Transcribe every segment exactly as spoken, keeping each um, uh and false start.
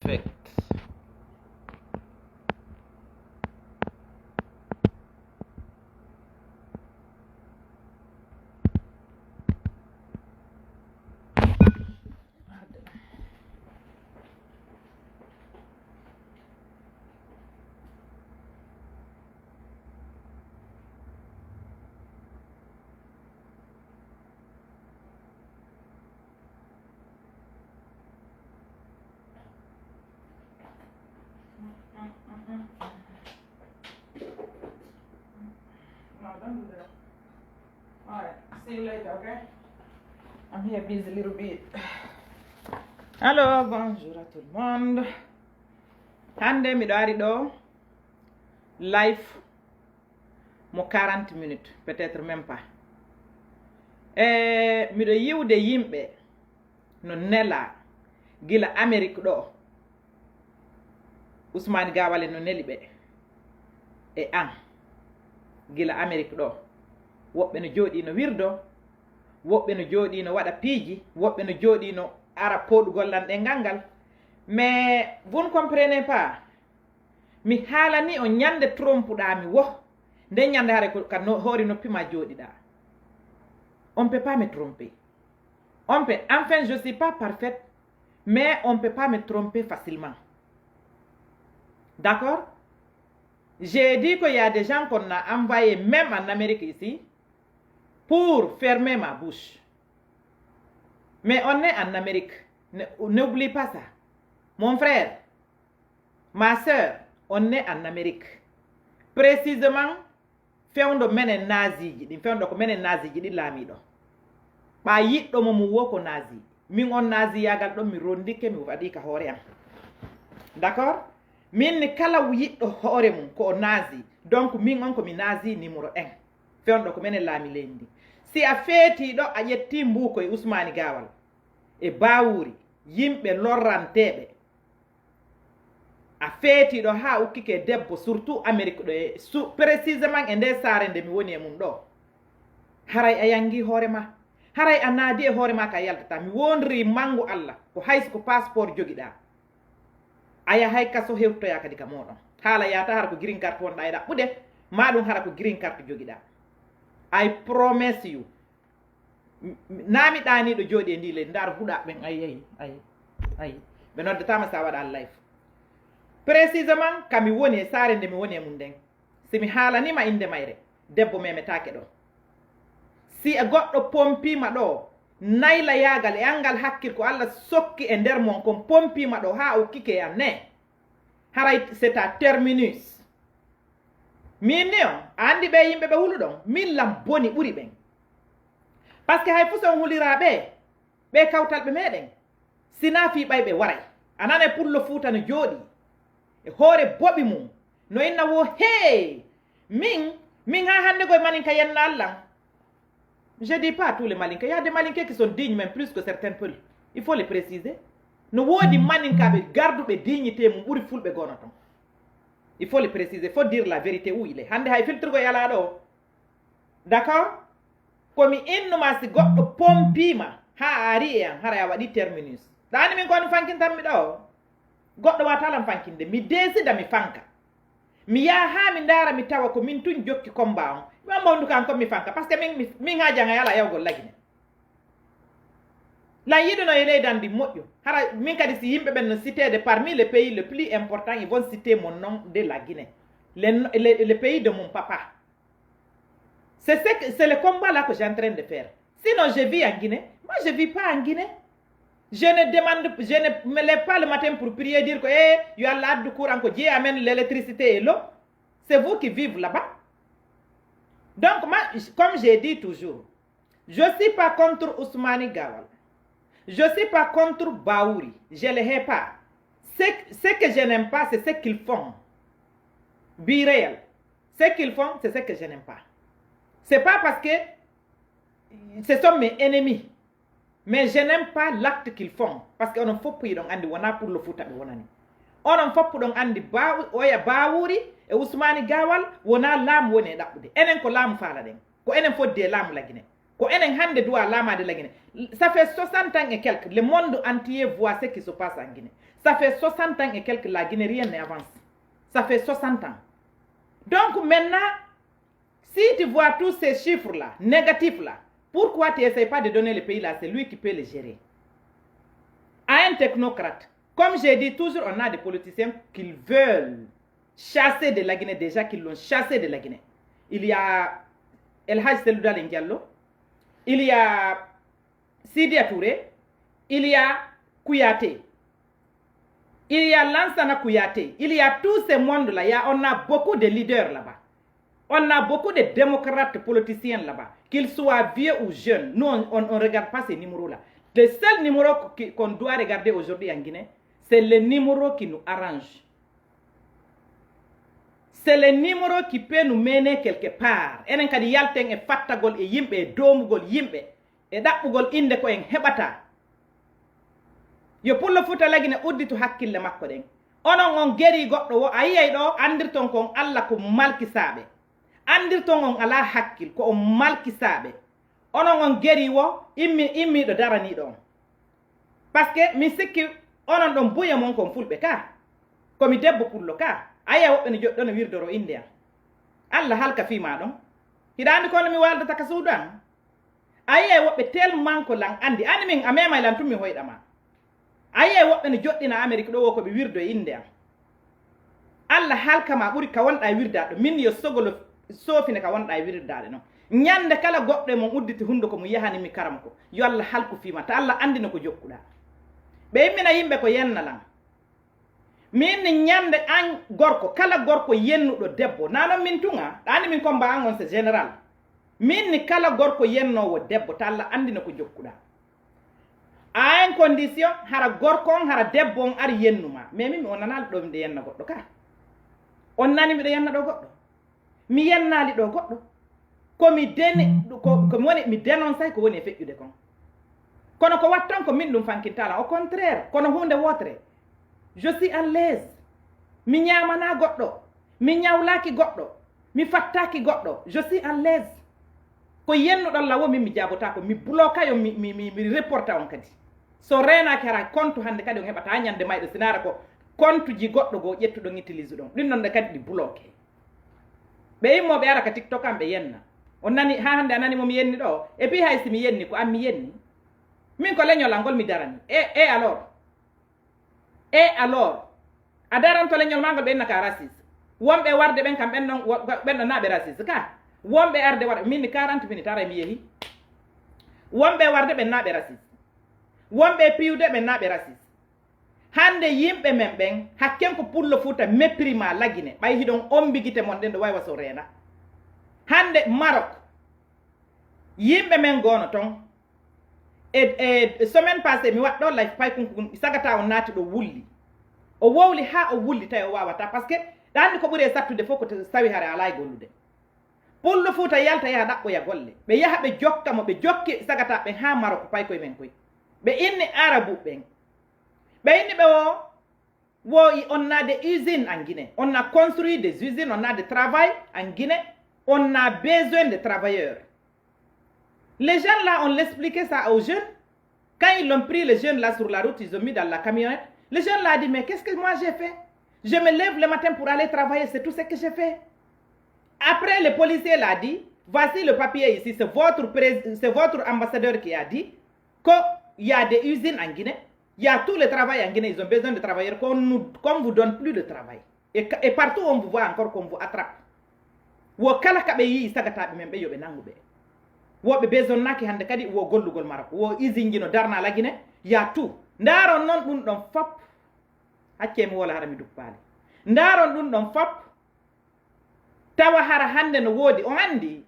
Perfect. No, don't do that. All right. See you later, okay? I'm here busy little bit. Allô, bonjour à tout le monde. Hannde miɗo ari ɗo live mo quarante minutes, peut-être même pas. E miɗo yiwde yimɓe no nela gila Amerik ɗo. Usmaani Gaawal en no neli ɓe e an gila Amerik ɗo. Woɓɓe no jooɗii no wirdo, woɓɓe no jooɗii no waɗa piiji, woɓɓe no jooɗii no ara pooɗugol lan ɗengal ngal. Mais vous ne comprenez pas. Mi haalani on ñande trompuɗaa mi wo. Nden ñande hare ko ka no-, hoore noppi ma jooɗiɗaa. On peut pas me tromper. On peut, enfin, je suis pas parfaite, mais on peut pas me tromper facilement. D'accord? J'ai dit qu'il y a des gens qu'on a envoyés même en Amérique ici pour fermer ma bouche. Mais on est en Amérique. Ne- n'oublie pas ça. Mon frère, ma sœur, on est en Amérique. Précisément, fewndo menen naziiji ɗin, fewndo ko menen naziiji ɗin laamiiɗo. Ɓaa yiɗɗo mo mum wo ko nazi. Min on naziyaagal ɗon mi rondike, mi waɗi ka hoore am. D'accord? Min ni kala yiɗɗo hoore mum ko o nazi. Donc min on ko mi nazi numéro un. Fewndo ko menen laami leydi ndin. Si a feetii ɗo, a ƴettii Mbuuko e Usmaani Gaawal e Baawuri, yimɓe lorranteeɓe, a feetii ɗo haa ukkike debbo, surtout Amérique ɗo, e su-, précisément e nde saare nde mi woni e mum ɗo. Haray a yangii hoore maa. Haray a naadii e hoore maa ka yaltataa. Mi wondirii manngu Alla, ko hay so ko passeport jogiɗaa. A yahay kaso, hewtoyaa kadi ka mooɗon. Haala yaata hara ko green card wonɗaa e ɗaɓɓude, maa ɗum hara ko green card jogiɗaa. I promise you. M-, m-, naa mi ɗaaniiɗo jooɗi e ndii leydi, ndaar huɗaa ɓen, ayi, ayi, ayi, ayi. Ɓe noddataama si a waɗaa live. Précisément, ka mi woni e saare nde mi woni e mum nden. Si mi haalanii ma innde mayre, debbo memetaake ɗo. Si e goɗɗo pompii ma ɗo, naylayaagal e anngal hakkil ko Alla sokki e nder mon kon pompii ma ɗo haa ukkike e an ne, haray c'est à terminus. Min ni on, a anndi ɓee yimɓe ɓe huluɗon, min lan boni ɓuri ɓen. Parce que hay fuu si on huliraa ɓe, ɓee kawtalɓe meɗen, si naa fii ɓay ɓe waray. A nanay Pullo Fuuta no jooɗii e hoore boɓi mum, no inna woo, hee, min, min haa hannde koye maninka yenna Alla. Je dis pas tous les Malinké. Il y a des Malinké qui sont dignes, même plus que certains peuples. Il faut les préciser. No woodi maninkaaɓe garduɓe dignité mum ɓuri fulɓe goo no ton. Il faut les préciser. Faut dire la vérité où il est. Hannde hay filtrugol e alaa ɗo. D'accord? Ko mi innu ma si goɗɗo pompii ma haa a ari e an, haray a waɗii terminus. Ɗaani min ko on fankintan mi ɗo. Goɗɗo waawataa lan fankinde. Mi décida mi fanka. Mi yaha haa mi ndaara mi tawa ko min tun jokki combat on. Mi on mawndu kan kon mi fanka. Parce que min, mi, min haajan e alaa yawgol Lagine. Lan yiɗuno e leydi an ndin moƴƴo. Hara min kadi si yimɓe ɓen no citeede parmi les pays les plus importants, ils vont citer mon nom de la Guinée. Le, le, le pays de mon papa. C'est ce que, c'est le combat là que j'ai en train de faire. Sinon, je vis en Guinée. Moi, je vis pas en Guinée. Je ne demande, je ne me lève pas le matin pour prier, dire que, eh, yo Allah addu courant ko je amène l'électricité et l'eau. C'est vous qui vivez là-bas. Donc, moi, comme j'ai dit toujours, je suis pas contre Ousmane Gawal. Je suis pas contre Baouri. Je le hais pas. Ce, ce que je n'aime pas, c'est ce qu'ils font. Be real. Ce qu'ils font, c'est ce que je n'aime pas. C'est pas parce que ce sont mes ennemis. Mais je n'aime pas l'acte qu'ils font. Parce que onon fof hiɗon anndi wonaa Pullo Fuuta ɓe wonani. Onon fof ɗon anndi Baaw-, oya Baawuri e Usmaani Gaawal wonaa laamu woni e ɗaɓɓude. Enen ko laamu faalaɗen. Ko enen fodde e laamu Lagine. Ko enen hannde duwa laamaade la Guinée. Ça fait soixante ans et quelques, le monde entier voit ce qui se passe en Guinée. Ça fait soixante ans et quelques, la Guinée, rien n'avance. Ça fait soixante ans. Donc maintenant, si tu vois tous ces chiffres-là, négatifs-là, pourquoi tu n'essayes pas de donner le pays-là, c'est lui qui peut le gérer, à un technocrate? Comme j'ai dit, toujours on a des politiciens qui veulent chasser de la Guinée, déjà qui l'ont chassé de la Guinée. Il y a El Hadj Cellou Dalein Diallo, il y a Sidya Touré, il y a Kouyaté, il y a Lansana Kouyaté, il y a tout ce monde-là, il y a, on a beaucoup de leaders là-bas. On a beaucoup de démocrates politiciens là-bas, qu'ils soient vieux ou jeunes. Nous, on ne regarde pas ces numéros-là. Le seul numéro qu'on doit regarder aujourd'hui en Guinée, c'est le numéro qui nous arrange. C'est le numéro qui peut nous mener quelque part. Enen kadi yalten e fattagol e yimɓe, e doomugol yimɓe, e ɗaɓɓugol innde ko en heɓata. Yo Pullo Fuuta Lagine udditu hakkille makko ɗen. Onon on gerii goɗɗo wo, a yiyay ɗo, anndirton ko on Alla ko malkisaaɓe. Anndirton on alaa hakkil, ko on malkisaaɓe. Onon on gerii wo, immi, immiiɗo daraniiɗo on. Parce que mi sikki onon ɗon buye mon kon fulɓe ka. Ko mi debbo pullo ka. A yiyay woɓɓe no joɗɗo no wirdoro innde an. Alla halka fii maa ɗon. Hiɗa anndi ko no mi waldata ka suudu an? A yiyay woɓɓe tellement ko lan anndi. Anndi min a meemay lan tun mi hoyɗa ma. A yiyay woɓɓe no joɗɗina Amerik ɗo wo ko ɓe wirdo e innde an. Alla halka ma ɓuri ka wonɗa e wirdaade ɗo. Min yo sogolo soofine ka wonɗa e wirdaade non. Ñande kala goɗɗo e mon udditi hunduko mum yahani mi karamoko. Yo Alla halku fii ma. Ta Alla anndi no ko jokkuɗa. Ɓe immina yimɓe ko yenna lan. Min ni ñande an gorko, kala gorko yennuɗo debbo, na non min tuŋa, ɗa anndi min combat an on c'est général. Min ni kala gorko yennoowo debbo, ta Alla anndi no ko jokkuɗa. À une condition, hara gorko on, hara debbo on ari yennu ma. Mais min mi on nanaali ɗo miɗo yenna goɗɗo ka. On nani miɗo yenna ɗo goɗɗo? Mi yennaali ɗo goɗɗo. Ko mi deni, ko, ko mi woni, mi dénoncay ko woni e feƴƴude kon. Kono ko watton ko min ɗum fankintaa lan. Au contraire, kono huunde wootere. Je suis à l'aise. Mi ñaamanaa goɗɗo. Mi ñawlaaki goɗɗo. Mi fattaaki goɗɗo. Je suis à l'aise. Ko yennuɗon lan wo min mi jaabotaako. Mi bloka yo mi, mi, mi, mi reporta on kadi. So reenaaki hara compte hannde kadi on heɓataa ñande mayɗo sinaara ko compte ji goɗɗo goo ƴettuɗon utilise ɗon. Ɗin non ɗe kadi ɗi bloke. Ɓe immoo ɓe ara ka TikTok an ɓe yenna. On nani, haa hannde a nani mo mi yenni ɗoo? Et puis hay si mi yenni, ko an mi yenni? Min ko leñol an ngol mi darani. E, e alors? E alors? A daranto leñol maa ngol ɓe inna ka raciste. Wonɓe warde ɓen kam ɓen ɗon, wo-, ɓen ɗon naa ɓe raciste ka. Wonɓe arde warɓe, min ni quarante minutes aray mi yehi. Wonɓe warde ɓen naa ɓe raciste. Wonɓe piwde ɓen naa ɓe raciste. Hannde yimɓe men ɓen, hakken ko Pullo Fuuta mépris ma lagine, ɓay hiɗon ombi gite mon ɗen ɗo waywa so reena. Hannde Maroc, yimɓe men goono ton. E, e semaine passée, mi waɗɗo live pay kunku, sagata on naati ɗo wulli. O wowli haa o wulli tawi o waawataa, parce que ɗa anndi ko ɓuri e sattude fof ko t-, tawi hare alaa e gollude. Pullo Fuuta yalta yaha ɗaɓɓoya golle. Ɓe yaha ɓe jokka mo, ɓe jokki sagata ɓen haa Maroc pay koye men koy. Ɓe inni Arabu ɓen. Ɓe inni ɓe wo, wo i-, on a des usines en Guinée. On a construit des usines, on a des travail en Guinée. On a besoin de travailleurs. Les gens là, on l'expliquait ça aux jeunes. Quand ils l'ont pris, les jeunes là sur la route, ils ont mis dans la camionnette. Les jeunes là dit, mais qu'est-ce que moi j'ai fait? Je me lève le matin pour aller travailler, c'est tout ce que j'ai fait. Après, le policier l'a dit, voici le papier ici, c'est votre prés-, c'est votre ambassadeur qui a dit qu'il y a des usines en Guinée, il y a tout le travail en Guinée, ils ont besoin de travailleurs, qu'on nous, qu'on vous donne plus de travail. Et, que- et partout où on vous voit encore, qu'on vous attrape. Wo kala ka ɓe yi'i sagataaɓe men ɓe yo ɓe nangu ɓe. Wo ɓe besonnaaki hannde kadi wo gollugol Maroc. Wo usine ji no darna la Guinée, y a tout. Ndaaron non ɗum ɗon fop. Haccee mi woola hara mi duppaali. Ndaaron ɗum ɗon fop. Tawa hara hannde no woodi. On anndi,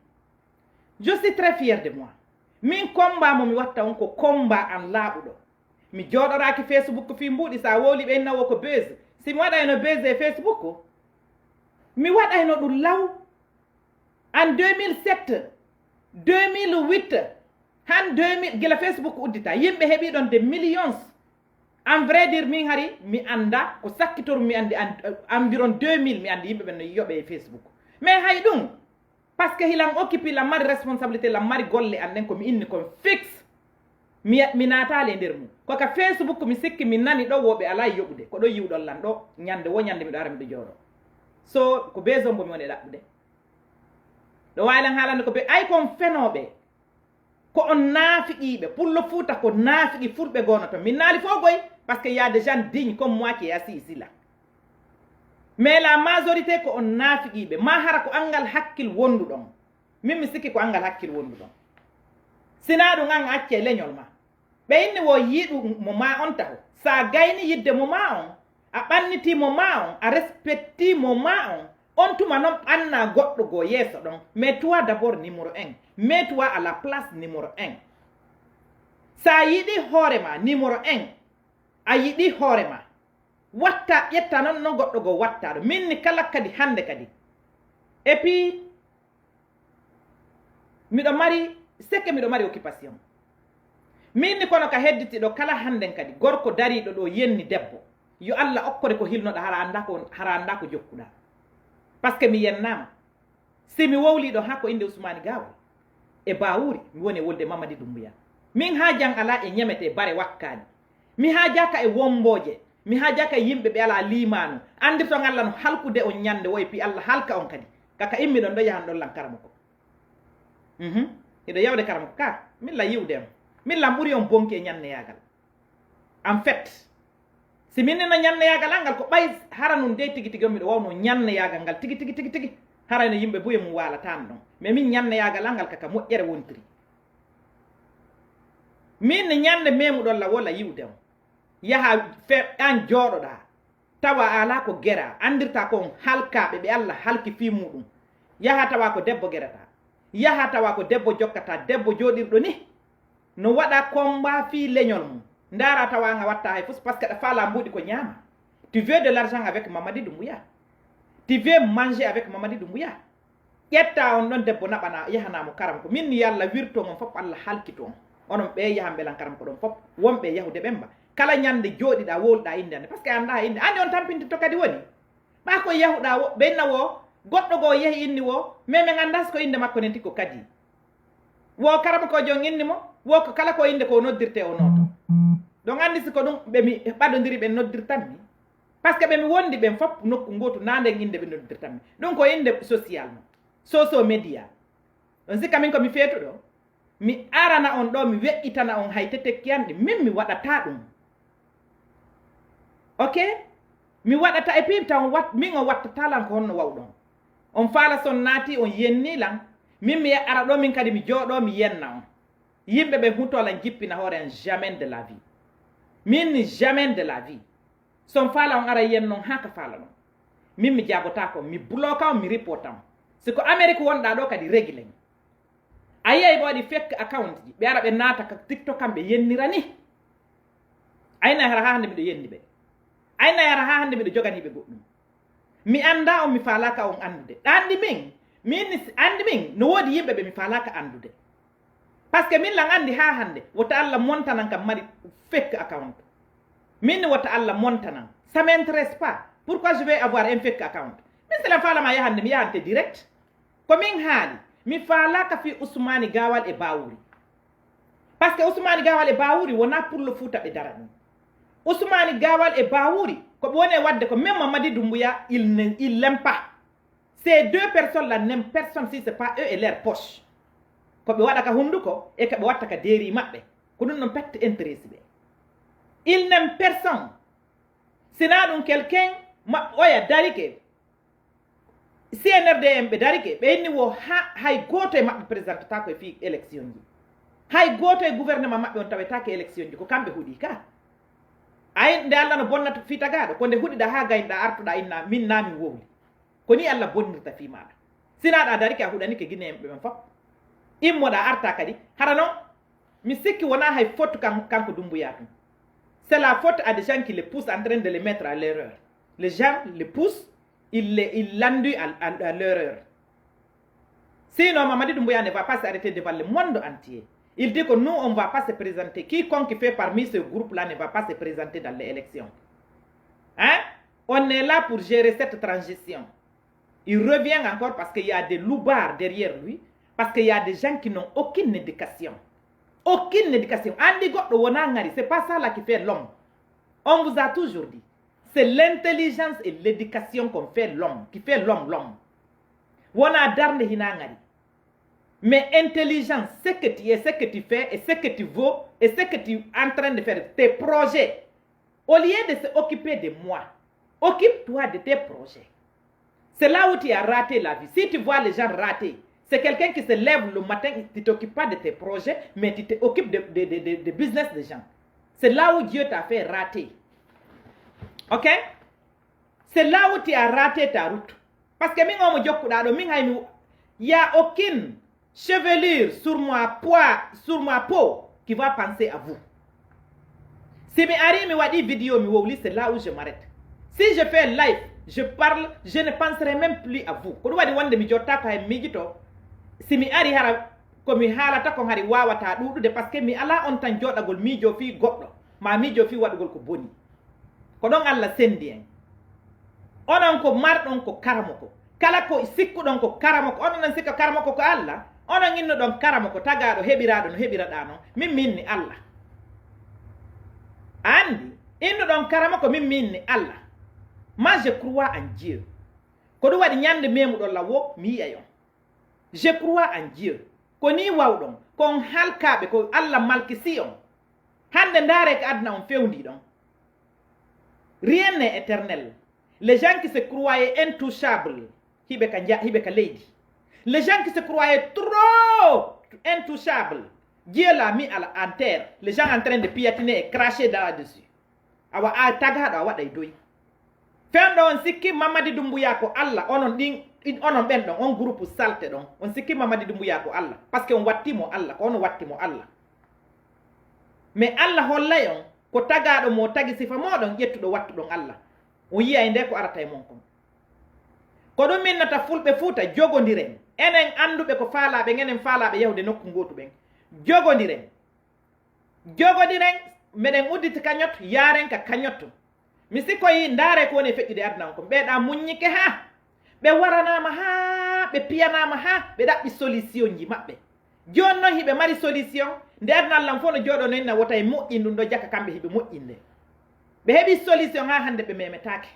je suis très fier de moi. Min combat mo mi watta on ko combat an laaɓuɗo. Mi jooɗoraaki Facebook fii mbuuɗi, so a wowli ɓe inna wo ko buzz. Si mi waɗayno buzz e Facebook, mi waɗayno ɗum law. En deux mille sept, deux mille huit, han deux mille, gila Facebook uddita, yimɓe heɓi ɗon des millions. En vrai dire, min hari mi annda ko sakkitor mi anndi, en-, environ deux mille mi anndi yimɓe ɓen no yoɓe e Facebook. Mais hay ɗum, Parce que hilan occupé, lan mari responsabilité, lan mari golle an ɗen ko mi inni kon fixe. Mi, mi naataali e nder mum. Ko ka Facebook mi sikki mi nani ɗo woɓe alaa yoɓude. Ko ɗo yiwɗon lan ɗo ñande wo ñande miɗo ara miɗo jooɗo. So ko besoin mbo mi woni e ɗaɓɓude. Ɗo waawi lan haalande ko be ay kon fenooɓe. Ko on naafiqiiɓe. Pullo Fuuta ko naafiqi fulɓe goono ton. Min naali fof goy, parce que y a des gens dignes comme moi qui est assis ici là. Mais la majorité ko on naafiqiiɓe. Ma hara ko anngal hakkil wonduɗon. Min mi sikki ko anngal hakkil wonduɗon. Sinaa ɗum an accee leñol ma. Ɓe inni wo yiɗu mo ma on taho. Sa gayni yidde mo ma on, a ɓannitii mo ma on, a respectii mo ma on, on tuma non ɓannaa goɗɗo goo yeeso ɗon. Mais toi d'abord numéro un. Mets-toi à la place numéro un. Sa yiɗi hoore ma, numéro un, a yiɗi hoore ma. Watta, ƴetta non no goɗɗo goo wattaɗo. Min ni kala kadi hannde kadi. Et puis, miɗo mari, seke miɗo mari occupation. Min ni kono ka hedditi ɗo kala hannden kadi, gorko dariiɗo ɗo yenni debbo. Yo Alla okkore ko hilnoɗa hara annda ko, hara annda ko jokkuɗa. Parce que mi yennaama. Si mi wowlii ɗo haa ko innde Usmaani Gaawal e Baawuri, mi woni e wolde Mamadi Dummbuya. Min haa jan alaa e ñemete bare wakkaani. Mi haajaaka e wombooje. Mi haajaaka e yimɓe ɓe alaa liimaanu. Anndirton Alla no halkude on ñande wo e pi Alla halka on kadi. Kaka immi ɗon ɗo yahan ɗon lan karamoko. Mhm. Hiɗo yawde karamoko ka. Min la yiwde on. Min lan ɓuri on bonki e ñanneyaagal. En fait, si min nena ñanneyaagal angal ko ɓay hara nun dey tigi tigi on miɗo wawno ñanneyaagal ngal tigi tigi tigi tigi. Harayno yimɓe buye mum waalataano ɗon. Mais min ñanneyaagal angal kaka moƴƴere wontiri. Min ne ñande memuɗon la wola yiwde on. Yaha fe an jooɗoɗaa. Tawa a alaa ko geraa. Anndirtaa ko on halkaaɓe ɓe Alla halki fii muuɗum. Yaha tawa ko debbo gerataa. Yaha tawa ko debbo jokkataa. Debbo jooɗirɗo ni. No waɗa combat fii leñol mum. Ndaara tawa an a watta hay fus parce que ɗa faalaa mbuuɗi ko ñaama. Tu veux de l'argent avec Mamadi Doumbouya. Tu veux manger avec Mamadi Doumbouya. Ƴetta on ɗon debbo naɓana, yahana mo karam ko. Min mi yalla wirto mon fof Allah halkito on. Onon ɓe yahan ɓe lan karam ko ɗon fof. Wonɓe yahude ɓen ba. Kala ñande jooɗiɗa wowluɗa innde an. Parce que a anndaa innde. Anndi on tampintitto kadi woni. Ɓaa ko yahuɗaa wo, ɓe inna wo, goɗɗo goo yehi inni wo, mais min anndaa si ko innde makko nen tigi ko kadi. Wo karamokoojo on inni mo, wo ko kala ko innde ko o noddirtee o nooto. Ɗon anndi si ko ɗum ɓe mi ɓadondiri ɓe noddirtan mi. Parce que ɓe mi wondi ɓen fof nokku ngootu naa nden innde ɓe noddirtan mi. Ɗum ko innde social mo. Social media. On sikka min ko mi feetuɗo? Mi arana on ɗoo, mi weƴƴitana on hay tetekki an ɗi. Min mi waɗataa ɗum. Ok? Mi waɗataa, et puis taw wat, min on wattataa lan ko honno wawɗon. On faala si on naati, on yennii lan. Min mi ara ɗoo, min kadi mi jooɗoo, mi yenna on. Yimɓe ɓen hutoo lan jippina hoore an jamais de la vie. Min jamais de la vie. Si on faala on ara yennon haa ka faala ɗon. Min mi jaabotaako on, mi bloka on, mi reporta on. Si ko Amérique wonɗaa ɗoo kadi régler mi. A yi'ay ɓe waɗi fake account ji, ɓe ara ɓe naata ka TikTok an ɓe yennira ni. Aynay hara haa hannde miɗo yenni ɓe. Aynay hara haa hannde miɗo joganii ɓe goɗɗum. Mi anndaa on, mi faalaaka on anndude. Ɗa anndi min? Min ni si, anndi min, no woodi yimɓe ɓe mi faalaaka anndude. Parce que min lan anndi haa hannde, wota Allah montanan kam mari fake account. Min ni wota Allah montanan. Ça m'intéresse pas. Pourquoi je vais avoir un fake account? Min si lan faala ma yahande, mi yahante direct. Ko min haali, mi faalaaka fii Usmaani Gaawal e Baawuri. Parce que Usmaani Gaawal e Baawuri wonaa pullo Fuuta ɓe daranii. Usmaani Gaawal e Baawuri, ko ɓe woni e waɗde ko même Mamadi Doumbouya, il ne, il l'aime pas. Ces deux personnes-là n'aiment personne si c'est pas eux et leur poche. Ko ɓe waɗa ka hunduko e ka ɓe watta ka deeri maɓɓe. Ko ɗum ɗon pette intéresse ɓe. Il n'aime personne. Sinaa ɗum quelqu'un maɓɓe oya darike. C N R D en ɓe darike, ɓe inni wo ha, hay gooto e maɓɓe présentataako e fii élection ji. Hay gooto e gouvernement maɓɓe on tawetaake élection ji, ko kamɓe huɗi ka. Ay, nde Allah no bonnata fii tagaaɗo, ko nde huɗiɗaa haa gaynoɗaa artuɗaa inna, min naa min wowli. Ko nii Allah bonnirta fii maaɗa. Sinaa ɗa darike a huɗanike Guinéen ɓe ɓen fof. Immoɗaa artaa kadi, hara non, mi sikki wonaa hay faute kan, kanko Doumbouya tun. C'est la faute à des gens qui le poussent en train de le mettre à l'erreur. Les gens le poussent, il le, il l'induit à, à, à l'erreur. Sinon, Mamadi Doumbouya ne va pas s'arrêter devant le monde entier. Il dit que nous, on va pas se présenter. Quiconque fait parmi ce groupe-là ne va pas se présenter dans les élections. Hein? On est là pour gérer cette transition. Il revient encore parce qu'il y a des loupards derrière lui, parce qu'il y a des gens qui n'ont aucune éducation. Aucune éducation. Andi goɗɗo wona ngari, c'est pas ça là qui fait l'homme. On vous a toujours dit, c'est l'intelligence et l'éducation qu'on fait l'homme, qui fait l'homme l'homme. Wona darnde hina ngari. Mais intelligence, ce que tu es, ce que tu fais, et ce que tu vaux, et ce que tu es en train de faire, tes projets. Au lieu de s'occuper de moi, occupe-toi de tes projets. C'est là où tu as raté la vie. Si tu vois les gens rater, c'est quelqu'un qui se lève le matin, tu t'occupes pas de tes projets, mais tu t'occupes de, de, de, de, de business des gens. C'est là où Dieu t'a fait rater. Ok? C'est là où tu as raté ta route. Parce que min o mo jokkuɗaa ɗo, min hay mi, y a aucune chevelure sur ma poids, sur ma peau qui va penser à vous. Si mi ari mi waɗi vidéo mi wowli, c'est là où je m'arrête. Si je fais live, je parle, je ne penserai même plus à vous. Ko ɗum waɗi wonde mi jottaako hay miijito. Si mi ari hara ko mi haalata kon hari waawata ɗuuɗude, parce que mi alaa on tan jooɗagol miijo fii goɗɗo, ma miijo fii waɗugol ko boni. Ko ɗon Allah sendi en. Onon ko marɗon ko karamoko. Kala ko sikkuɗon ko karamoko, onon on sikka karamoko ko Allah. Onon innuɗon karamoko, tagaaɗo heɓiraaɗo no heɓiraɗaa non. Min mi inni Allah. A andi? Innuɗon karamoko, min mi inni Allah. Ma je crois en Dieu. Ko ɗum waɗi ñande memuɗon la wo, mi yi'ay on. Je crois en Dieu. Ko ni wawɗon, ko on halkaaɓe, ko Allah malkisi on. Hande ndaare ka aduna on fewndi ɗon. Rien n'est éternel. Les gens qui se croyaient intouchables, hiɓe ka nja-, hiɓe ka leydi. Les gens qui se croyaient trop intouchables, Dieu l'a mis à la, en terre. Les gens en train de piétiner et cracher là-dessus. Awa a tagaaɗo a waɗay doy. Fewndo on sikki Mamadi Dumbuya ko Allah, onon ɗin, ɗin, onon ɓen ɗon, on groupe salte ɗon. On sikki Mamadi Dumbuya ko Allah, parce que on watti mo Allah, ko on watti mo Allah. Mais Allah hollay on, ko tagaaɗo mo tagi sifa mooɗon, ƴettuɗo wattuɗon Allah. On yi'ay nde ko arata e mon kon. Ko ɗum minnata fulɓe Fuuta, jogondiren. Enen annduɓe ko faalaaɓe, enen faalaaɓe yahude nokku ngootu ɓen. Jogondiren. Jogodiren, meɗen udditi kañot, yaaren ka kañot. Mi sikkoyi, ndaare ko woni e feƴƴude aduna on kon. Ɓee ɗaa muññike haa. Ɓe waranaama haa, ɓe piyanaama haa, ɓe ɗaɓɓi solutionji maɓɓe. Jooni non hiɓe mari solution, nde aduna Alla on fof no jooɗoo no inna wota e moƴƴin ɗum ɗo jaka kamɓe hiɓe moƴƴinde. Ɓe heɓi solution haa hannde ɓe memetaake.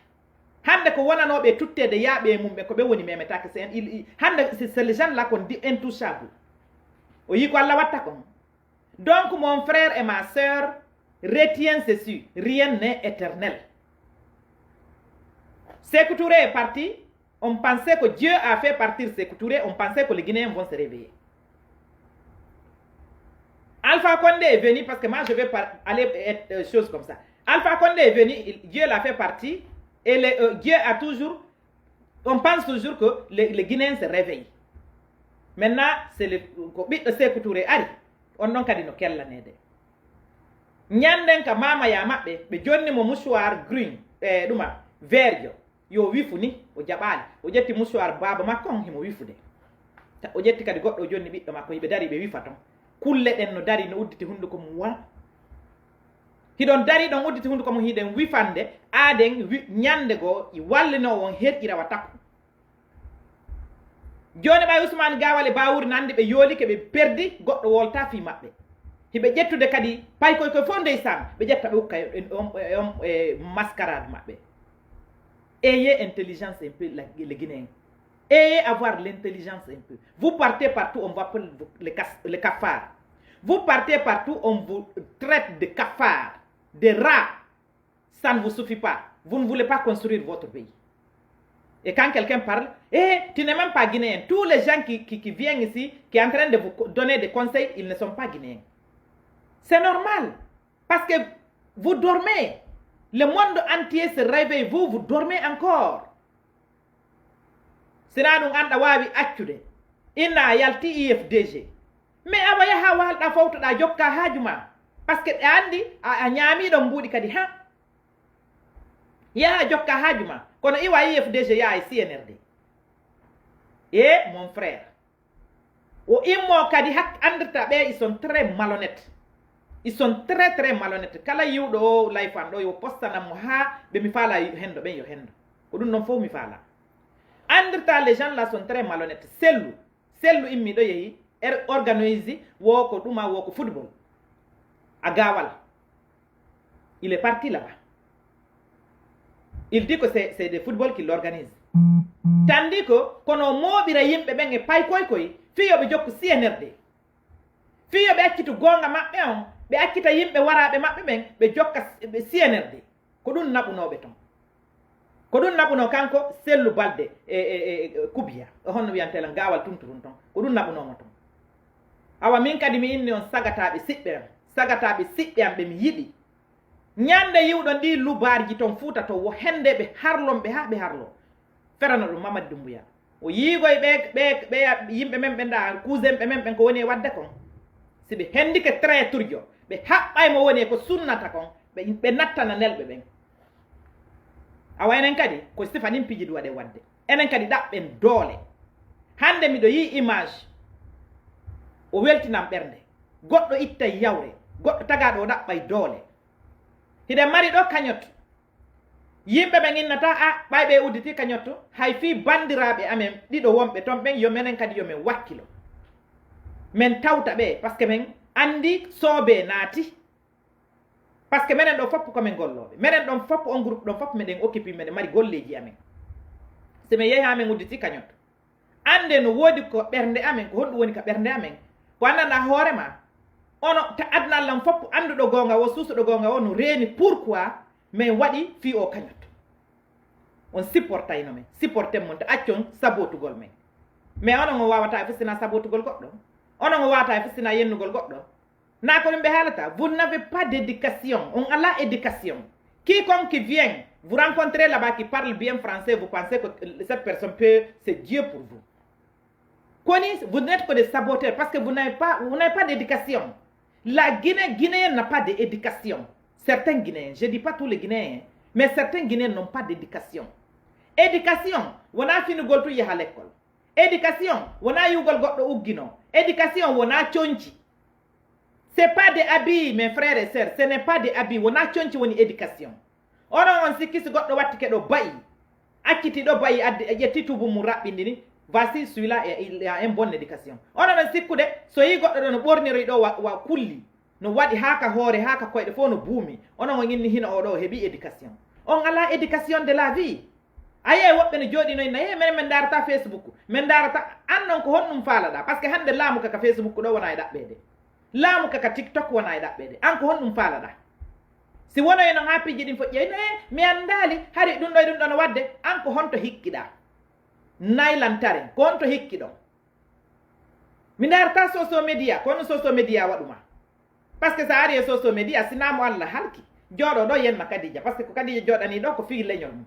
Hannde ko wonanooɓe e tutteede yaaɓe e mum ɓe ko ɓe woni memetaake. C'est un, il, il, hannde c'est, c'est les gens là qu'on dit intouchables. O yii ko Alla watta kon. Donc, mon frère et ma sœur, retiens ceci, rien n'est éternel. Sékou Touré est parti, on pensait que Dieu a fait partir Sékou Touré, on pensait que les Guinéens vont se réveiller. Alpha Condé est venu parce que moi je vais par- aller être euh, chose comme ça. Alpha Condé est venu, il- Dieu l'a fait partir et les- euh, Dieu a toujours On pense toujours que les, les Guinéens se réveillent. Maintenant, c'est le, ko ɓiɗɗo Sékou Touré ari, on ɗon kadi no kellaneede. Ñannden ka maamaya maɓɓe, ɓe jonni mo mouchoir green, e ɗuma, vertjo, yo wifu ni, o jaɓaali. O ƴetti mouchoir baaba makko on, himo wifude. Ta- O ƴetti kadi goɗɗo, o jonni ɓiɗɗo makko, hiɓe dari, ɓe wifa ton. Kulle ɗen no dari, no udditi hunduko mum wa. Hiɗon dari ɗon udditi hunduko mum hiɗen wifande, aaden wi- ñande goo i wallinoo won herƴira wa taku. Jooni ɓay Usmaan Gaawal e Baawuri nandi ɓe yoolike ɓe perdi goɗɗo wolta fii maɓɓe. Hiɓe ƴettude kadi paykoy koy fof ndeysaan ɓe ƴetta ɓe ukka e, e, e, e mascarade maɓɓe. Ayez intelligence un peu la- les Guinéens. Ayez avoir l'intelligence un peu. Vous partez partout, on vous appelle les, cas- les cafards. Vous partez partout, on vous traite de cafards, de rats. Ça ne vous suffit pas. Vous ne voulez pas construire votre pays. Et quand quelqu'un parle, eh, tu n'es même pas guinéen. Tous les gens qui, qui, qui viennent ici, qui sont en train de vous co- donner des conseils, ils ne sont pas guinéens. C'est normal. Parce que vous dormez. Le monde entier se réveille. Vous, vous dormez encore. Sinaa ɗum anɗa waawi accude. Inna a yalti I F D G. Mais awa yaha waalɗa fowtoɗa jokka haaju ma. Parce que ɗe anndi a, a ñaami ɗon mbuuɗi kadi ha. Yaha jokka haaju ma. Kono iwa I F D G yaha e C N R D. Eh, mon frère. O immo kadi hak andirta ɓe, ils sont très malhonnêtes. Ils sont très, très malhonnêtes. Kala yiwɗo o live an ɗo, yo postanan mo haa ɓe mi faala hendo ɓen yo hendo. Ko ɗum non fof mi faala. Andirta, les gens là sont très malhonnêtes. Sellu, Sellu immi ɗo yehi, er-, organise, wo ko ɗuma, wo ko football. A gawal. Il est parti là-bas. Il dit que c'est, c'est de football qu'il organise. Tandi ko, kono o mooɓira yimɓe ɓen e paykoy koy, fii yo ɓe jokku C N R D. Fii yo ɓe accitu goonga maɓɓe on, ɓe accita yimɓe waraaɓe maɓɓe ɓen, ɓe jokka s-, ɓe C N R D. Ko ɗun naɓunoo ɓe ton. Ko ɗun naɓunoo kanko Sellu Balde e, e, e, e Kubiya. O honno wiyantee lan gaawal tunturun ton. Ko ɗun naɓunoo mo ton. Awa min kadi mi inni on sagataaɓe siɓɓe an. Sagataaɓe siɓɓe an ɓe mi yiɗi. Ñande yi'uɗon ɗii lubaarji ton Fuuta ton, wo hende ɓe harlon ɓe haa ɓe harloo. Ferano ɗum Mamadi Dumbuya. O yiigoy ɓe, ɓe, ɓe yimɓe men ɓen ɗa, cousin ɓe men ɓen ko woni e waɗde kon. Si ɓe hendike traitorjo, ɓe haɓɓay mo woni e ko sunnata kon, ɓe, ɓe nattana nelɓe ɓen. Awa enen kadi, ko sifa ɗin piiji ɗi waɗe waɗde. Enen kadi ɗaɓɓen doole. Hande miɗo yi'i image, o weltinan ɓernde. Goɗɗo ittay yawre, goɗɗo tagaaɗo o ɗaɓɓay doole. Hiɗen mari ɗo kañot. Yimɓe ɓen innata, a, ɓay ɓe udditi kañot to, hay fii bandiraaɓe amen ɗiɗo wonɓe ton ɓen, yo menen kadi yo men wakkilo. Men tawta ɓe, parce que men andi soobee naati. Parce que menen ɗo fof ko men gollooɓe. Menen ɗon fof, on groupe ɗon fof, meɗen occupé, meɗen mari golleeji amen. Si men yehi haa men udditi kañot, annde no woodi ko ɓernde amen, ko honɗum woni ka ɓernde amen. Ko anndanɗaa hoore maa. Ono ta aduna Alla on fof annduɗo goonga o, suusuɗo goonga o, no reeni pourquoi men waɗi fii o kañot. On supportayno men, supporten mon, te accon sabotugol men. Mais onon on waawataa e fustina sabotugol goɗɗo. Onon on waawataa e fustina yennugol goɗɗo. Naa ko ɗum ɓe haalata? Vous n'avez pas d'éducation. On alaa éducation. Quiconque qui vient, vous rencontrez là-bas qui parle bien français, vous pensez que cette personne peut, c'est Dieu pour vous. Koni, vous n'êtes que des saboteurs parce que vous n'avez pas, vous n'avez pas d'éducation. La Guinée, Guinéen n'a pas d'éducation. Certains Guinéens, je dis pas tous les Guinéens, mais certains Guinéens n'ont pas d'éducation. Éducation, wonaa finugol tun yaha lekkol. Éducation, wonaa yi'ugol goɗɗo ugginoo. Éducation, wonaa conci. C'est pas des habits, mes frères et sœurs. Ce n'est pas des habits. Wonaa conci woni éducation. Onon on sikki si goɗɗo watti ke ɗo ba'i, acciti ɗo ba'i, addi, e ƴetti tuubu mum raɓɓindini, voici celui-là, e, il a une bonne éducation. Onon on sikkude, so yii goɗɗo ɗo no ɓorniroyi ɗo wa, wa kulli, no waɗi haa ka hoore, haa ka koyɗe fof no buumi. Onon on inni hino o ɗo heɓi éducation. On alaa éducation de la vie. A yiyay woɓɓe no jooɗinoyi na, yee, menen men ndaarata Facebook, men ndaarata, an non ko honɗum faalaɗaa? Parce que hannde laamu ka ka Facebook ɗo wona e ɗaɓɓeede. Laamu ka ka TikTok wona e ɗaɓɓeede. An ko honɗum faalaɗaa? Si wonoyi non haa piiji ɗin foƴƴi, no, ee, mi anndaali, hari ɗum ɗo e ɗum ɗo no waɗde, an ko honto hikkiɗaa? Naylantare, ko honto hikkiɗon? Mi ndaarata social media, ko honno social media waɗu maa? Parce que sa ari e social media, sinaa mo Alla halki, jooɗo ɗo yenna Kadija, parce que ko Kadija jooɗanii ɗo ko fii leñol mum.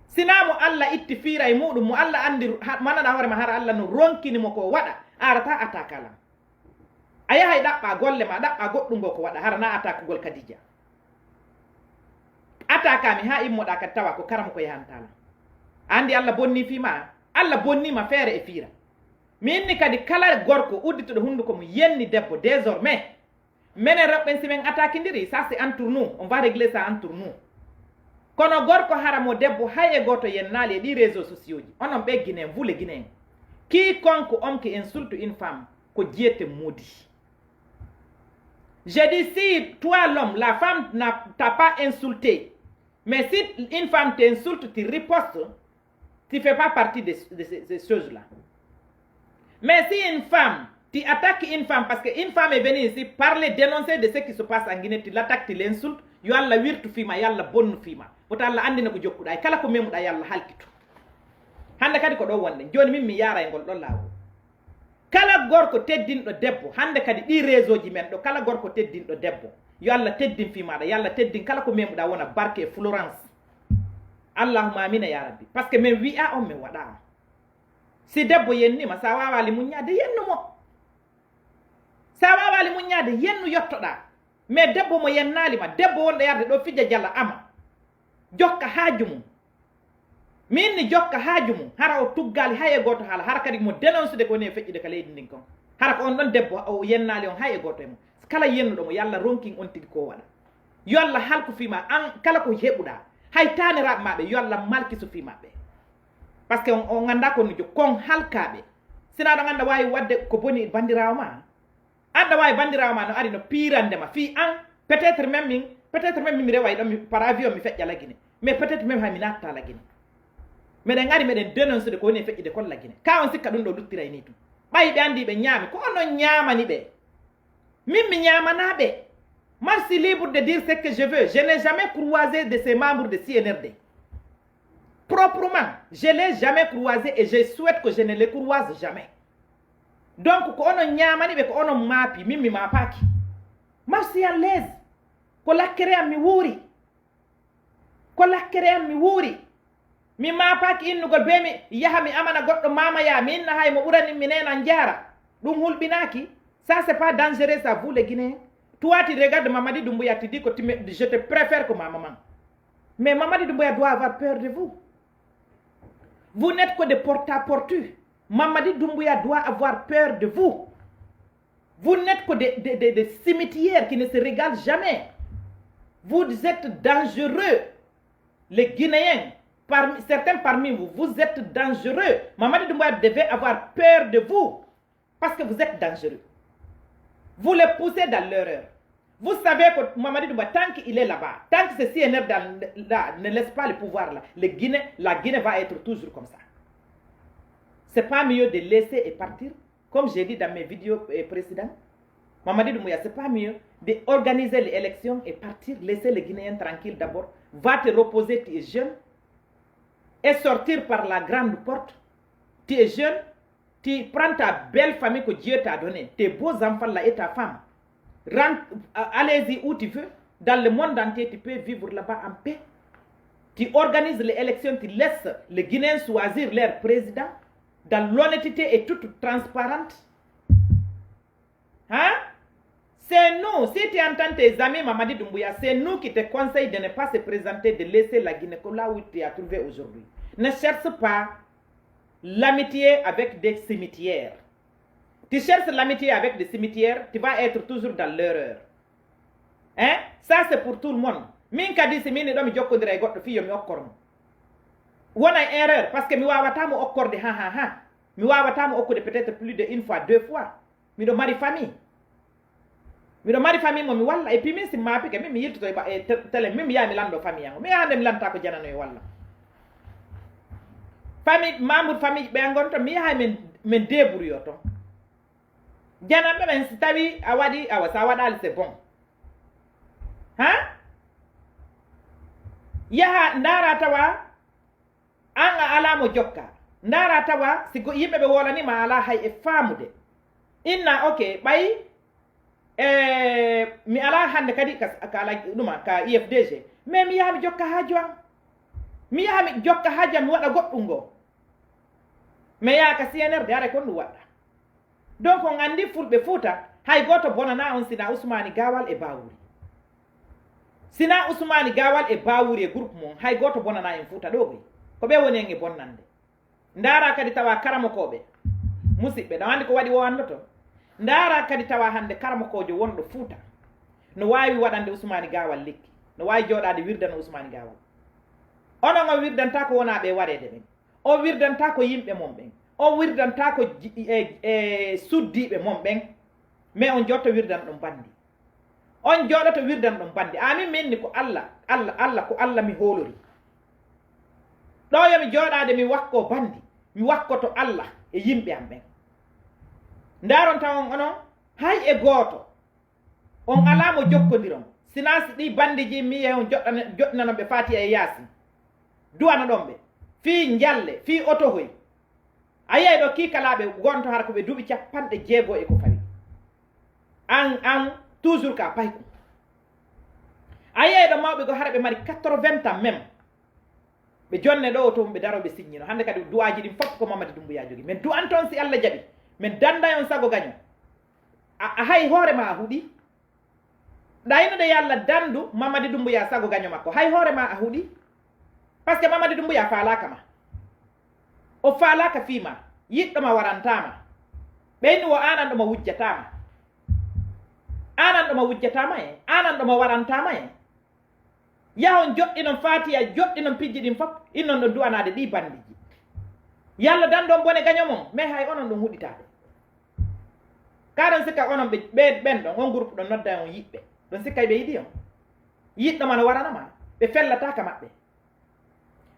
Sinaa mo Alla itti fiira e muɗum, mo Alla anndi, ha, manana hoore ma hara Alla no ronkini mo ko waɗa, a arata attaquer lan. A yahay ɗaɓɓa golle ma, ɗaɓɓa goɗɗum goo ko waɗa, hara na attaquer gol Kadija. Attaquer mi haa immoɗaa kadi tawa ko karamo ko yahantaa lan. A anndi Alla bonnii fii ma, Alla bonnii ma feere e fiira. Mi inni kadi kala gorko uddituɗo hunnduko mum yenni debbo, désormais, menen rewɓe ɓen si men attaquindiri, ça c'est entre nous, on va régler ça entre nous. Kono gorko hara mo debbo hay e gooto yennaali e ɗii réseaux sociaux ji, onon ɓe Guinéen, vous les Guinéens. Quiconque homme qui insulte une femme, ko Dieu te maudit. Je dis, si toi l'homme, la femme n'a, t'a pas insulté, mais si une femme t'insulte, tu ripostes, tu fais pas partie de, de ces, ces choses-là. Mais si une femme, tu attaques une femme, parce qu'une femme est venue ici parler, dénoncer de ce qui se passe en Guinée, tu l'attaques, tu l'insultes, yo Alla wirtu fii ma, yo Alla bonnu fii ma. Wota Alla anndina ko jokkuɗaa, e kala ko memuɗaa, yo Alla halkitu. Hannde kadi ko ɗo wonɗen. Jooni min mi yaara e ngol ɗon laawol. Kala gorko teddinɗo debbo, hannde kadi ɗii réseau ji men ɗo, kala gorko teddinɗo debbo, yo Alla teddin fii maaɗa, yo Alla teddin kala ko memuɗaa wona barke e Florence. Allahumma amina ya Rabbi. Parce que men wi'a on, men waɗa on. Si debbo yennima, sa waawaali muññaade, yennu mo. Sa waawaali muññaade, yennu yottoɗaa. Mais debbo mo yennaali ma, debbo wonɗo yarde ɗo fija jala ama, jokka haaju mum. Min ni jokka haaju mum, hara o tuggaali hay e gooto haala, hara kadi mo dénoncude ko woni e feƴƴude ka leydi ndin kon. Hara ko on ɗon debbo o yennaali on hay e gooto e mum. Kala yennuɗo mo, yo Alla ronkin on tigi ko o waɗa. Yo Alla halku fii ma, an kala ko heɓuɗaa, hay taaniraaɓe maa ɓe, yo Alla malkisu fii maɓɓe. Parce que on, on anndaa ko on mijo, kon halkaaɓe. Sinaa ɗon annda waawi waɗde ko boni banndiraawo maa. Annda waawi banndiraawo maa no ari no piirande ma. Fii an, peut-être même min, peut-être même min mi reway ɗon, mi, par avion mi feƴƴa Lagine. Mais peut-être même hay mi naattaa Lagine. Meɗen ari meɗen dénoncer de ko woni e feƴƴude kon Lagine. Ka on sikka ɗum ɗo luttiray nii tun. Ɓay ɓe anndi ɓe ñaami, ko onon ñaamani ɓe. Min mi ñaamana ɓe. Moi, je suis libre de dire ce que je veux. Je n'ai jamais croisé de ces membres de C N R D. Proprement, je l'ai jamais croisé et je souhaite que je ne le croise jamais. Donc, ko onon ñaamani ɓe, ko onon maapi, min mi maapaaki. Moi, je suis à l'aise. Ko lakkere am mi wuuri. Ko lakkere am mi wuuri. Mi maapaaki innugol bee mi yaha mi amana goɗɗo maama yaa mi inna hay mo ɓurani mi neenan jaara. Ɗum hulɓinaaki. Ça, c'est pas dangereux, ça, vous les Guinéens. Toi, tu regardes Mamadi Doumbouya, tu dis que tu me, je te préfère que ma maman. Mais Mamadi Doumbouya doit avoir peur de vous. Vous n'êtes que des porte-à-porte. Mamadi Doumbouya doit avoir peur de vous. Vous n'êtes que des, des, des, des cimetières qui ne se régalent jamais. Vous êtes dangereux. Les Guinéens, parmi, certains parmi vous, vous êtes dangereux. Mamadi Doumbouya devait avoir peur de vous. Parce que vous êtes dangereux. Vous les poussez dans l'erreur. Vous savez que Mamadi Doumbouya, tant qu'il est là-bas, tant que ce C N R D là ne laisse pas le pouvoir là, le Guinée, la Guinée va être toujours comme ça. C'est pas mieux de laisser et partir. Comme j'ai dit dans mes vidéos, euh, précédentes, Mamadi Doumbouya, c'est pas mieux d'organiser les élections et partir, laisser les Guinéens tranquilles d'abord. Va te reposer, tu es jeune, et sortir par la grande porte. Tu es jeune, tu prends ta belle famille que Dieu t'a donnée, tes beaux enfants là et ta femme. Rentre, euh, allez-y où tu veux. Dans le monde entier, tu peux vivre là-bas en paix. Tu organises les élections, tu laisses les Guinéens choisir leur président dans l'honnêteté et toute transparente. Hein? C'est nous, si tu entends tes amis Mamadi Doumbouya, c'est nous qui te conseillons de ne pas se présenter, de laisser la Guinée comme là où tu as trouvé aujourd'hui. Ne cherche pas l'amitié avec des cimetières. Tu cherches l'amitié avec des cimetières, tu vas être toujours dans l'erreur. Hein? Ça, c'est pour tout le monde. Min kadi, si min ɗo mi jokkondira e goɗɗo fii yo mi okkor mo. Wonay erreur, parce que mi waawataa mo okkorde, ha, ha, ha. Mi waawataa mo okkude peut-être plus de une fois, deux fois. Miɗo mari famille. Miɗo mari famille mo mi walla. Et puis min si mi maapike, min mi yiltoto e ba-, e te-, télé, min mi yaha mi lanndo famille an. Mi yaha nde mi lanta ko janano e walla. Famille, membre famille ɓe an gon ton, mi yaha min, min débrouille ton. Jananɓe ɓen si tawi a waɗi, awa, sa waɗali c'est bon. Ha? Yaha ndaara tawa an a alaa mo jokka. Ndaara tawa si go-, yimɓe ɓe wolani ma alaa hay e faamude. Inna, ok, ɓay, e, mi alaa hannde kadi ka, ka ala ɗuma, ka U F D G. Mais mi yaha mi jokka haaju an. Mi yaha mi jokka haaju an, mi waɗa goɗɗum ngo. Mais yaha ka C N R D, haray kon ɗum waɗɗa. Donc on anndi Fulɓe Fuuta, hay gooto bonanaa on sinaa Usmaani Gaawal e Baawuri. Sinaa Usmaani Gaawal e Baawuri e groupe mum, hay gooto bonanaa en Fuuta ɗoo goy. Ko ɓe woni en e bonnande. Ndaara kadi tawa karamokooɓe, musiɓɓe, ɗon anndi ko waɗi o anndoto. Ndaara kadi tawa hannde karamokoojo wonɗo Fuuta, no waawi waɗande Usmaani Gaawal lekki, no waawi jooɗaade wirdana Usmaani Gaawal. Onon on wirdantaa ko wonaa ɓe wareede ɓen. O wirdantaa ko yimɓe mon ɓen. O wirdantaa ko ji-, e, e suddiiɓe mon ɓen. Mais on jotto wirdan ɗon bandi. On jooɗoto wirdan ɗon bandi. Amin min ni ko Alla, Alla, Alla, ko Alla mi hoolori. Ɗo yo mi jooɗaade mi wakko bandi. Mi wakkoto Alla e yimɓe am ɓen. Ndaaron tawon onon, hay e gooto. On alaa mo jokkondiron. Sinaa si ɗii bandiji mi yahi on joɗɗana-, joɗɗinanon ɓe Faatiya e Yaasin. Du'anoɗon ɓe. Fii njalle, fii otohoy. A yiyay ɗo kiikalaaɓe gonto hara ko ɓe duuɓi capanɗe jeego e ko fawi. An, an, toujours ka payko. A yiyay ɗo mawɓe go hara ɓe mari quatre-vingts ans même. Ɓe jonne ɗo to ɓe daro ɓe signino. Hannde kadi du'aaji ɗin fof ko Mamadi Doumbouya jogi. Men du'anton si Alla jaɓi. Men danday on sago gaño. A, a hay hoore ma a huɗi. Ɗaynude yo Alla dandu Mamadi Doumbouya sago gaño makko. Hay hoore ma a huɗi. Parce que Mamadi Doumbouya faalaaka ma. O faalaaka fii ma. Yiɗɗo ma warantaa ma. Ɓeynu o aanan ɗo ma wujjataa ma. Aanan ɗo ma wujjataa ma e. Aanan ɗo ma warantaa ma e. Yahon joɗɗinon Faatiya, joɗɗinon pijji ɗin fof, innon ɗon du'anaade ɗii bandiji. Yalla dan ɗon bone gaño mon, mais hay onon ɗon huɗitaɓe. Ka ɗon sikka onon ɓe, ɓe, ɓen ɗon, on groupe ɗon nodda on yiɓɓe. Ɗon sikka ɓe yiɗi on. Yiɗɗo ma no warana ma, ɓe fellata ka maɓɓe.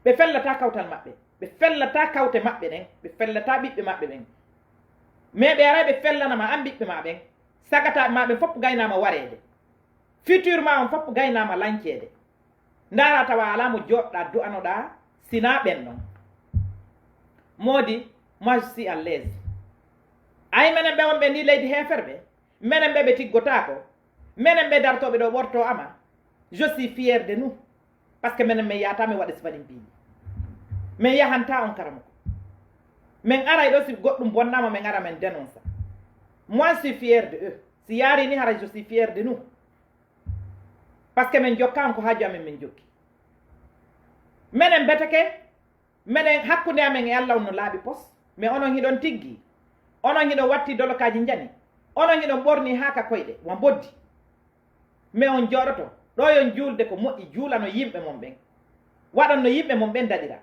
Ɓe fellata kawtal maɓɓe. Ɓe fellata kawte maɓɓe ɗen. Ɓe fellata ɓiɓɓe maɓɓe ɓen. Mais ɓe aray ɓe fellana ma an ɓiɓɓe ma ɓen. Sagata ma ɓen fof gaynama wareede. Futur ma on fof gaynama lanceede. Ndaara tawa alaa mo jooɗɗaa du'anoɗaa sinaa ɓen ɗon. Moodi, moi je suis à l'aise. Ay menen ɓe wonɓe ndi leydi heeferɓe, menen ɓe ɓe tiggotaako, menen ɓe dartooɓe ɗo ɓorto ama, je suis fier de nous. Parce que menen men yahata men waɗa sifani mbiimi. Men yahanta on karamoko. Men aray ɗo si goɗɗum bonnaama men ara men dénonça. Moi je suis fier de eux. Si yaari ni hara je suis fier de nous. Parce que men jokkaama ko haaju amen men jokki. Menen beteke, menen hakkunde amen e Alla on no laaɓi pos. Mais onon hiɗon tiggi. Onon hiɗon watti dolokaaji njani. Onon hiɗon ɓorni haa ka koyɗe, wa mboddi. Mais on jooɗoto. Ɗo yon juulde ko moƴƴi juulano yimɓe mon ɓen. Waɗon no yimɓe mon ɓen daɗira.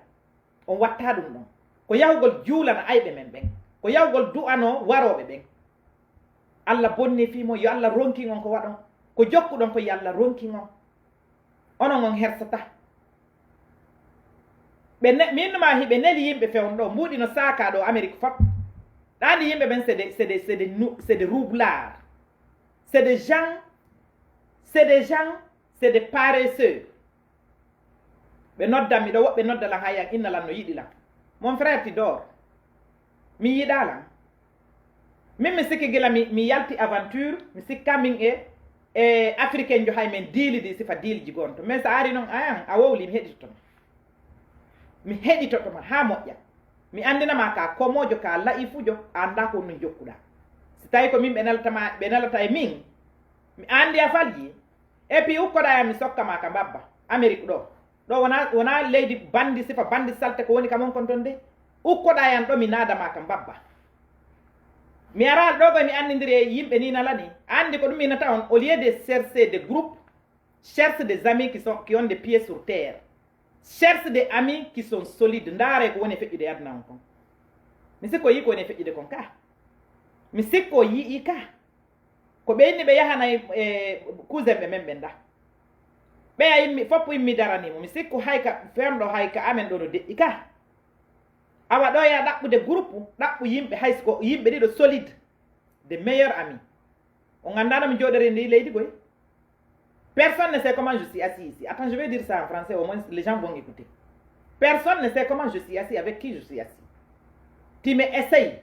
On watta ɗum ɗon. Ko yahugol juulana ayɓe men ɓen. Ko yahugol du'ano warooɓe ɓen. Alla bonni fii mon, yo Alla ronkin on ko waɗon. Ko jokkuɗon ko yo Alla ronkin on. Onon on hersata. Ɓe ne, min ma hiɓe neli yimɓe fewon ɗo, mbuuɗi no saaka ɗo Amérique fop. Ɗaani yimɓe ɓen c'est des, c'est des, c'est des nou-, c'est des roublards. C'est des gens, c'est des gens, c'est des paresseux. Ɓe noddan mi ɗo, woɓɓe nodda lan hay an, inna lan no yiɗi lan. Mon frère ti dor. Mi yiɗaa lan. Min mi sikki gila mi, mi yalti aventure, mi sikka min e, e Africain jo hay men diili di sifa diilji gonto. Mais sa ari non, ayan, a wowli, mi heɗitoto ma. Mi heɗitoto ma haa moƴƴa. Mi anndina ma ka komojo, ka la'ifujo, a annda ko nun jokkuɗa. Si tawi ko min ɓe nelata ma, ɓe nelata e min, mi anndi a falji. Et puis ukkoɗa yan mi sokka ma ka mbabba. Amérique ɗo. Ɗo wona, wona leydi bandi sifa, bandi salte ko woni ka mon kon ton de. Ukkoɗa yan ɗo mi naada ma ka mbabba. Mi aral ɗo koy mi anndindiri e yimɓe ni nalani. Anndi ko ɗum mi nata on, au lieu de chercher des groupes, cherche des amis qui sont, qui ont des pieds sur terre. Cherche des amis qui sont solides. Ndaare ko woni e feƴƴude e aduna on kon. Mi sikko yii ko woni e feƴƴude kon ka. Mi sikko yii ka. Ko ɓe inni ɓe yahanay, e, cousin ɓe men ɓen da. Ɓe a immi, foppu immi darani mo. Mi sikko hay ka, femɗo hay ka amen ɗo no deƴƴi ka. Awa ɗo ya ɗaɓɓude groupe, ɗaɓɓu yimɓe hay ko yimɓe ɗiɗo solide. Des meilleurs amis. On anndaa no mi jooɗori e ndii leydi koy. Personne ne sait comment je suis assis ici. Attends, je vais dire ça en français, au moins les gens vont écouter. Personne ne sait comment je suis assis, avec qui je suis assis. Tu me essayes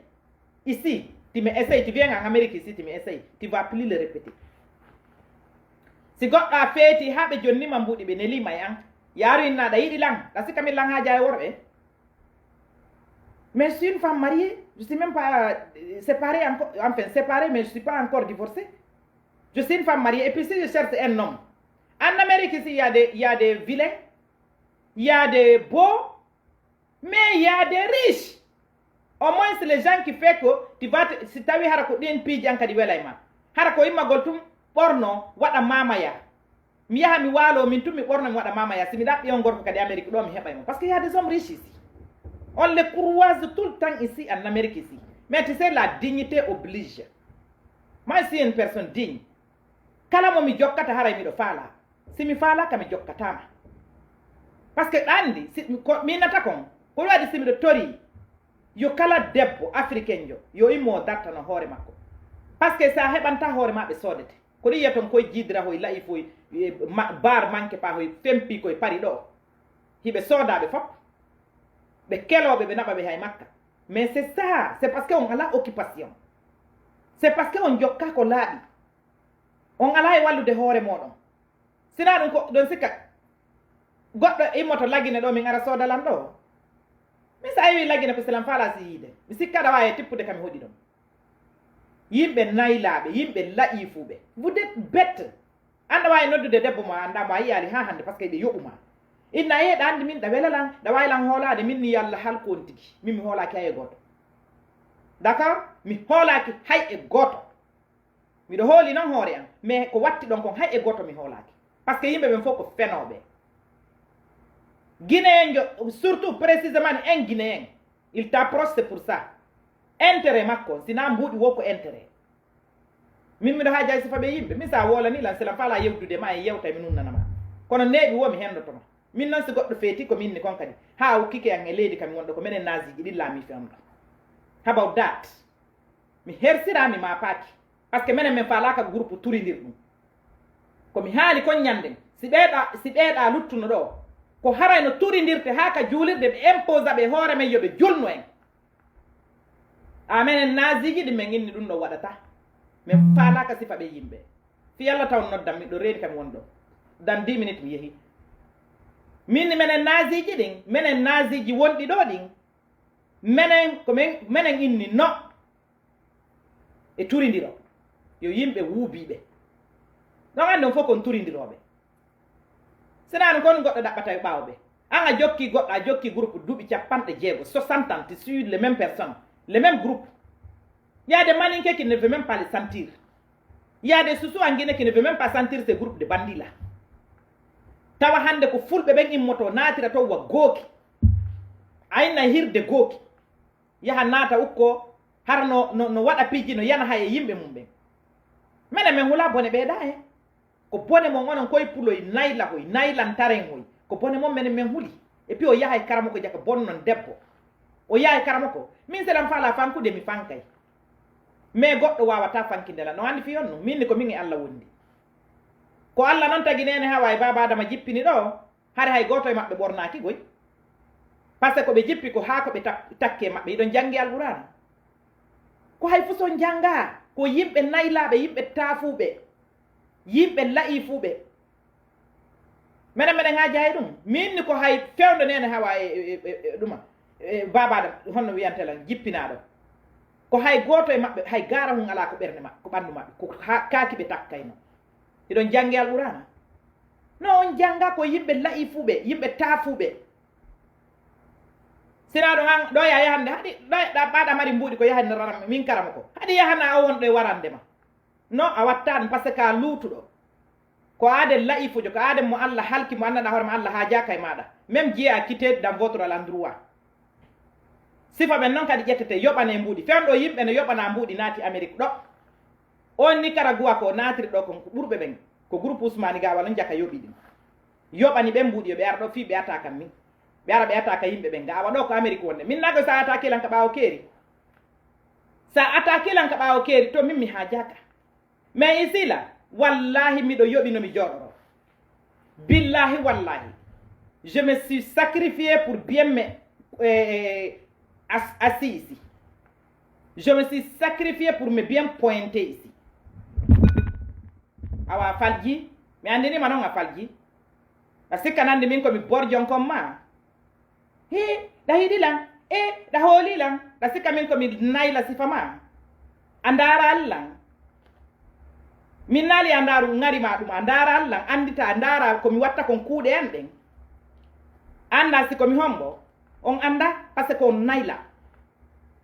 ici, tu me essayes, tu viens en Amérique ici, tu me essayes, tu vas plus le répéter. Si goɗɗo a feeti haa ɓe jonni ma mbuuɗi ɓe nelii ma e an, yaaru inna ɗa yiɗi lan, ɗa sikka min lan haajaa e worɓe. Mais je suis une femme mariée, je suis même pas, euh, séparée encore, enfin séparée, mais je suis pas encore divorcée. Je suis une femme mariée. Et puis si je cherche un homme, en Amérique ici, il y a des, il y a des vilains, il y a des beaux, mais il y a des riches. Au moins, c'est les gens qui fait que tu vas te, si tawi hara ko ɗin piiji an kadi welay ma. Hara ko immagol tun ɓorno, waɗa mamaya. Mi yaha mi waalo min tun mi ɓorno mi waɗa mamaya. Si mi ɗaɓɓi on gorko kadi Amérique ɗo mi heɓay mo. Parce que y a des hommes riches ici. On les croise tout le temps ici en Amérique ici. Mais tu sais, la dignité oblige. Moi, je suis une personne digne. Kala mo mi jokkata haray miɗo faala. Si mi faalaaka mi jokkataama. Parce que ɗa anndi, si, ko mi nata kon, ko waɗi si miɗo torii, yo kala debbo africain jo, yo immo o dartano hoore makko. Parce que sa heɓanta hoore ma ɓe soodete. Ko ɗi yiya ton koye jiidira hoye la'i foye, e, ma, bar manque pas hoye fempi koye Paris ɗo. Hiɓe soodaaɓe fop. Ɓe kelooɓe ɓe naɓa ɓe hay makka. Mais c'est ça, c'est parce que on ala occupation. C'est parce que on jokka ko laaɓi. On alaa e wallude hoore mooɗon. Sinaa ɗum ko ɗon sikka goɗɗo immoto Lagine ɗo min ara sooda lan ɗo. Min sa iwi Lagine ko silan faala si yiide. Mi sikka aɗa waawi e tippude kam mi hoɗi ɗon. Yimɓe naylaaɓe, yimɓe la'ifuɓe. Vous êtes bête. An ɗa waawi noddude debbo mo a anndaa mo a yiyaali haa hannde parce que ɓe yoɓu ma. Inna e ɗa anndi min ɗa wela lan, ɗa waawi lan hoolaade min ni yalla halku on tigi. Min mi hoolaaki hay e gooto. D'accord? Mi hoolaaki hay e gooto. Miɗo hooli non hoore an, mais ko watti ɗon kon hay e gooto mi hoolaaki. Parce que yimɓe ɓen fof ko fenooɓe. Guinéen jo, surtout précisément en Guinéen, Il t'approche, c'est pour ça. Intérêt makko, si naa mbuuɗi woo ko intérêt. Min miɗo haajaa e sifa ɓe yimɓe. Min si a woolanii lan, si lan faalaa yewtude ma, en yewtay, mi nunnana ma. Kono neeɓi woo, mi hendoto ma. Min non, si goɗɗo feeti ko min ni kon kadi, haa ukkike an e leydi ka mi wonɗo, ko menen naaziiji ɗin laamii fewndo. How about that? Mi hersiraa, mi maapaaki. Parce que menen men faalaaka groupe turindirɗum. Ko mi haali kon ɲannden, si ɓeeɗa, si ɓeeɗa luttuno ɗoo, ko haray no turindirte haa ka juulirde, ɓe imposa ɓe hoore men yo ɓe julnu en. A menen naaziiji ɗin men inni ɗum ɗoo waɗataa. Men faalaaka sifa ɓe yimɓe. Fii Alla taw noddan, miɗo reeni ka mi wonɗo. Dans dix minutes mi yehi. Min ni menen naaziiji ɗin, menen naaziiji wonɗi ɗoo ɗin, menen, ko men, menen inni no e turindiro. Yo yimɓe wuubiiɓe. Ɗon anndi on fof kon turindirooɓe. Si naa ɗum kon goɗɗo ɗaɓɓata e ɓaawo ɓe. An a jokki goɗɗo, a jokki groupe duuɓi capanɗe jeego, soixante ans, tu suis les mêmes personnes, les mêmes groupes. Il y a des Maninké qui ne veut même pas les sentir. Il y a des Sousou en Guinée qui ne veut même pas sentir ces groupes de bandits là. Tawa hannde ko fulɓe ɓen immoto naatira to wa gooki. Ayna hirde gooki. Yaha naata ukko, hara no, no, no waɗa piiji, no yana hay e yimɓe mum ɓen. Menen men hula bone ɓeeɗa he. Ko bone mon onon koye puloy nayla hoy, naylan taren hoy. Ko bone mon menen men huli. Et puis o yahay karamoko jaka bonnon debbo. O yahay karamoko. Min seɗan faala fankude mi fankay. Mais goɗɗo waawata fankinde lan. No anndi fii on no. Min ni ko min e Alla wondi. Ko Alla non tagi neene Hawa e baaba Adama jippini ɗo. Hari hay gooto e maɓɓe ɓornaaki goy. Parce que ko ɓe jippi ko haa ko ɓe tak-, takkee maɓɓe. Hiɗon janngi Alqur'aana. Ko hay fuu si on janngaa, ko yimɓe naylaaɓe, yimɓe taafuuɓe, yimɓe la'ifuuɓe. Menen, menen haajaa e ɗum. Min ni ko hay fewndo neene Hawa e, e, e, e ɗuma. E baaba Adam, honno wiyante lan, jippinaaɗo. Ko hay gooto e maɓɓe, hay gaarahun alaa ko ɓernde maɓɓe, ko ɓanndu maɓɓe. Ko haa, kaaki ɓe takkayno. Hiɗon janngi Alqur'aana? No on jannga ko yimɓe la'ifuuɓe, yimɓe taafuuɓe. Sinaa ɗum an, ɗo ya yahande, haɗi, ɗo ɗa, ɓaɗa mari mbuuɗi ko yahande raram, min karama ko. Haɗi yahana o wonɗo e warande ma. No, a wattaani, parce que a luutuɗo. Ko aaden la'ifujo, ko aaden mo Allah halki, mo anndanɗaa hoore ma Allah haajaaka e maaɗa. Même Dieu a quitté dans votre endroit. Sifa ɓen non kadi ƴettete, yoɓanee mbuuɗi. Fewndo yimɓe no yoɓanaa mbuuɗi naati Amerik ɗo. On Nicaragua ko naatiri ɗo kon, ko ɓurɓe ɓen, ko groupe Ousmane Gawal on jaka yoɓi ɗin. Yoɓani ɓen mbuuɗi yo ɓe ara ɗo fii ɓe attaque min. Ɓe ara ɓe attaque yimɓe ɓen. Ga awa ɗo ko Amerik wonde. Min nago sa attaque lan ka ɓaawo keeri. Sa attaque lan ka ɓaawo keeri, to min mi haajaaka. Mais ici là, wallahi miɗo yoɓi no mi jooɗoro. Billahi wallahi. Je me suis sacrifié pour bien me, eh, ass-, assis ici. Je me suis sacrifié pour me bien pointer ici. Awa a falji, mi anndinii ma non a falji. A sikka nandi min ko mi borjon kon ma. Hee, ɗa hiɗi lan? E, ɗa hoolii lan? Ɗa sikka min ko mi nayla sifa ma? A ndaaraali lan? Min naali a ndaaru ŋari ma ɗum, a ndaaraali lan? Anndita, a ndaara ko mi watta kon kuuɗe an ɗen. Anndaa si ko mi hombo? On anndaa, parce que on nayla.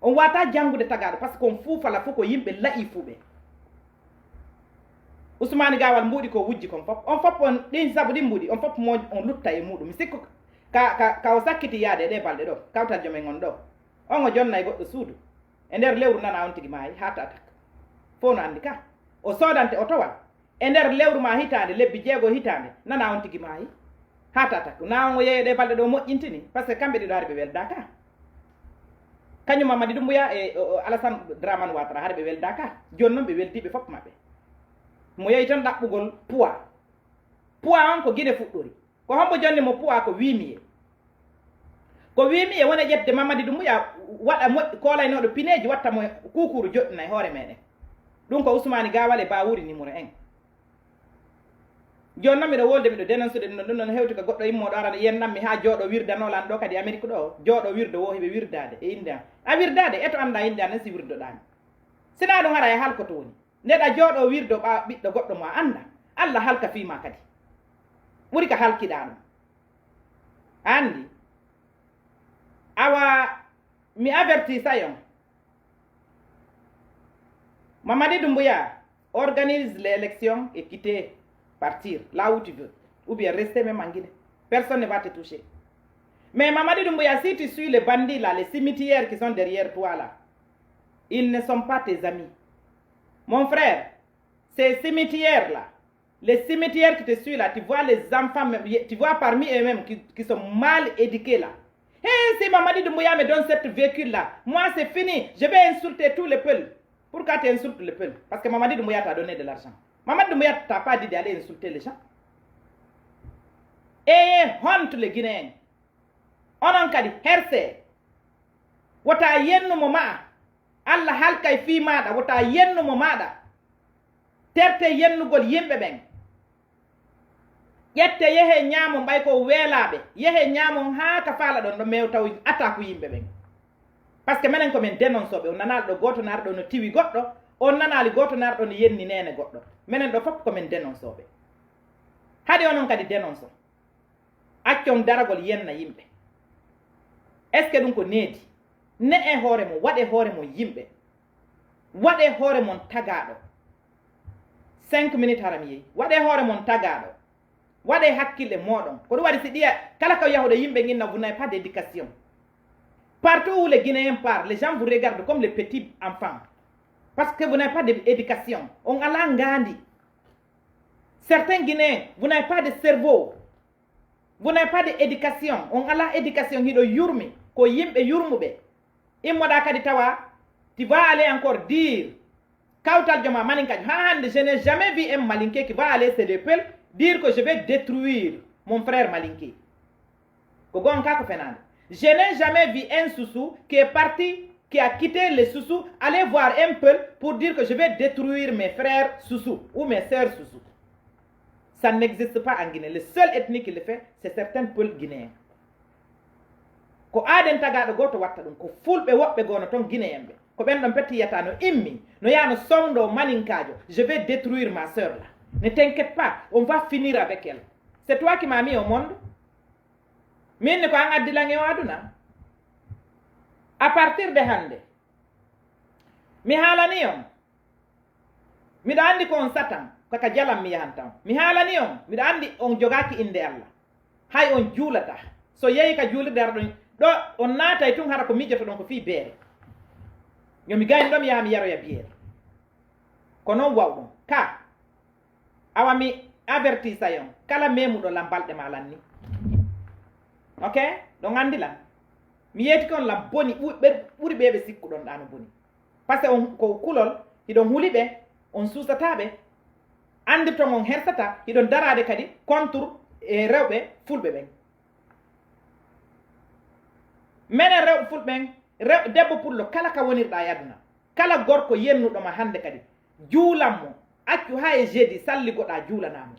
On waawataa janngude tagaaɗo, parce que on fuu fala fuu ko yimɓe la'ifuuɓe. Usmaani Gaawal mbuuɗi ko wujji kon fof. On fof on, ɗin sabu ɗin mbuuɗi, on fof mo on lutta e muuɗum. Mi sikku ka, ka, ka o sakkiti yaade e ɗee balɗe ɗoo, kawtal jom en on ɗoo. On o jonna e goɗɗo suudu. E nder lewru nana on tigi maayi, heart attack. Fof no anndi ka. O soodante otowal. E nder lewru maa hitaande, lebbi jeego hitaande, nana on tigi maayi. Heart attack. Na on o yeeyee ɗee balɗe ɗoo moƴƴintini. Parce que kamɓe ɗiɗo hari ɓe weldaaka. Kañum Mamadi Doumbouya e, o, o, Alassane Dramane Ouattara hari ɓe weldaaka. Jooni non ɓe weldii ɓe fof maɓɓe. Mo yehi tan ɗaɓɓugol poids. Poids on ko Gine fuɗɗori. Ko hombo jonni mo poids ko Wimiye. Ko Wimiye wona ƴettude Mamadi Doumbouya waɗa moƴƴi koolaynooɗo pineeji watta mo kuukuuru joɗɗina e hoore meɗen. Ɗum ko Usmaani Gaawal e Bawuri numéro un. Jooni non miɗo wolde, miɗo denansude ɗum ɗon, ɗum ɗon hewti ko goɗɗo immooɗo arana yennammi haa jooɗo wirdanoo lan ɗoo kadi Amerik ɗoo. Jooɗo wirdo woo hiɓe wirdaade e innde an. A wirdaade, e to anndaa innde an nden si wirdoɗaa mi. Si naa ɗum hara e halkoto woni. Nde ɗa jooɗoo wirdo ɓa ɓiɗɗo goɗɗo mo a anndaa, Alla halka fii maa kadi. Ɓuri ka halkiɗaa ɗum. A anndi? Awa, mi avertisa on. Mamadi Doumbouya, organise l'élection et quitter, partir là où tu veux. Ou bien rester même en Guinée. Personne ne va te toucher. Mais Mamadi Doumbouya, si tu suis les bandits là, les cimetières qui sont derrière toi là, ils ne sont pas tes amis. Mon frère, ces cimetières là, les cimetières qui te suivent là, tu vois les enfants, même, tu vois parmi eux-mêmes qui, qui sont mal éduqués là. Hey, si Mamadi Doumbouya me donne cette véhicule là, moi c'est fini, je vais insulter tous les peuples. Pourquoi tu insultes les peuples? Parce que Mamadi Doumbouya t'a donné de l'argent. Mamadi Doumbouya t'a pas dit d'aller insulter les gens. Ayez honte, les Guinéens. Onon kadi, hersee. Wota yennu mo ma'a. Alla halkay fii maaɗa, wota yennu mo maɗa. Terte yennugol yimɓe ɓen. Ƴette, yehe ñaamon, ɓay ko weelaaɓe. Yehe ñaamon haa ka faalaɗon ɗon, mais taw ataaku yimɓe ɓen. Parce que menen ko men dénoncooɓe. On nanaali ɗo gooto naari ɗo no tiwi goɗɗo, on nanaali gooto naari ɗo no yenni neene goɗɗo. Menen ɗo fof ko men dénoncooɓe. Haɗi onon kadi dénonce. Accon daragol yenna yimɓe. Est-ce que ɗum ko needi? Ne'e hoore mon, waɗe hoore mon yimɓe. Waɗe hoore mon tagaaɗo. Cinq minutes hara mi yehi. Waɗe hoore mon tagaaɗo. Waɗe hakkille mooɗon. Ko ɗum waɗi si ɗiya kala ko yahuɗo yimɓe inna, vous n'avez pas d'éducation. Partout où les Guinéens partent, les gens vous regardent comme les petits enfants. Parce que vous n'avez pas d'éducation. On alaa ngaandi. Certains Guinéens, vous n'avez pas de cerveau. Vous n'avez pas d'éducation. On alaa éducation, hiɗo yurmi. Ko yimɓe yurmuɓe. Immoɗaa kadi tawa, tu vas aller encore dire, kawtal joma maninkajo. Haa hannde, je n'ai jamais vu un Malinké qui va aller chez les Peuls dire que je vais détruire mon frère Malinké. Ko goonga ko fenaande. Je n'ai jamais vu un Sousou qui est parti, qui a quitté les Sousou, aller voir un Peul pour dire que je vais détruire mes frères Sousou ou mes sœurs Sousou. Ça n'existe pas en Guinée. Le seul ethnie qui le fait, c'est certains Peuls guinéens. Ko aaden tagaaɗo gooto watta ɗum, ko fulɓe woɓɓe goo no ton, Guinéen ɓe. Ko ɓen ɗon pettiyata no immi, no yaha no sowndoo maninkaajo, je vais détruire ma sœur là. Ne t'inquiète pas, on va finir avec elle. C'est toi qui m'as mis au monde. Min ni ko an addi lan e o aduna. À partir de hannde, mi haalani on. Miɗo anndi ko on satan, ko ka jalan mi yahantan. Mi haalani on, miɗo anndi on jogaaki innde Alla. Hay on juulataa. So yehi ka juulirde hara ɗon, ɗo on naatay tun hara ko mijotoɗon ko fii beere. Yo mi gayni ɗo mi yaha mi yaroya biyeere. Ko non wawɗon. Ka, awa mi avertisa on, kala memuɗo lan balɗe ma lan ni. Ok? Ɗon anndi lan. Mi yeetike on lan boni ɓu-, ɓe-, ɓuri ɓe ɓe sikkuɗon ɗaa no boni. Parce que on ko kulol, hiɗon huli ɓe, on suusataa ɓe. Anndirton on hersataa, hiɗon daraade kadi contre e rewɓe fulɓe ɓen. Menen rewɓe fulɓe ɓen, rew-, debbo pullo kala ka wonirɗaa e aduna, kala gorko yennuɗo ma hannde kadi, juulan mo, accu haa e jeudi salligoɗaa juulanaa mo.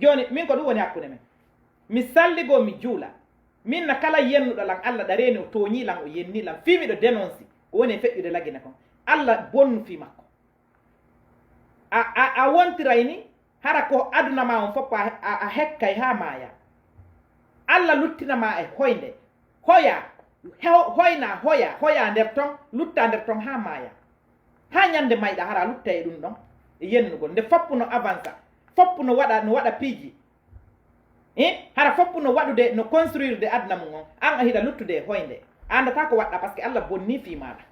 Jooni, min ko ɗum woni hakkunde men. Mi salligoo, mi juula. Min na kala yennuɗo lan Alla ɗa reeni o tooñii lan, o yennii lan, fii miɗo dénoncer, ko woni e feƴƴude Lagine kon. Alla bonnu fii makko. A, a, a wontiray ni, hara ko aduna ma on fof a, a, a hekkay haa maaya. Alla luttina ma e hoynde. Hoya, ho-, hoyna, hoya, hoya nder ton, lutta nder ton haa maaya. Haa ñande mayɗa hara lutta e ɗum ɗon, e yennugol. Nde foppu no avansa, foppu no waɗa, no waɗa piiji. Eh? Hara foppu no waɗude, no construire de aduna mum on. An a hiɗa luttude e hoynde. A anndataa ko waɗɗa parce que Alla bonni fii maaɗa.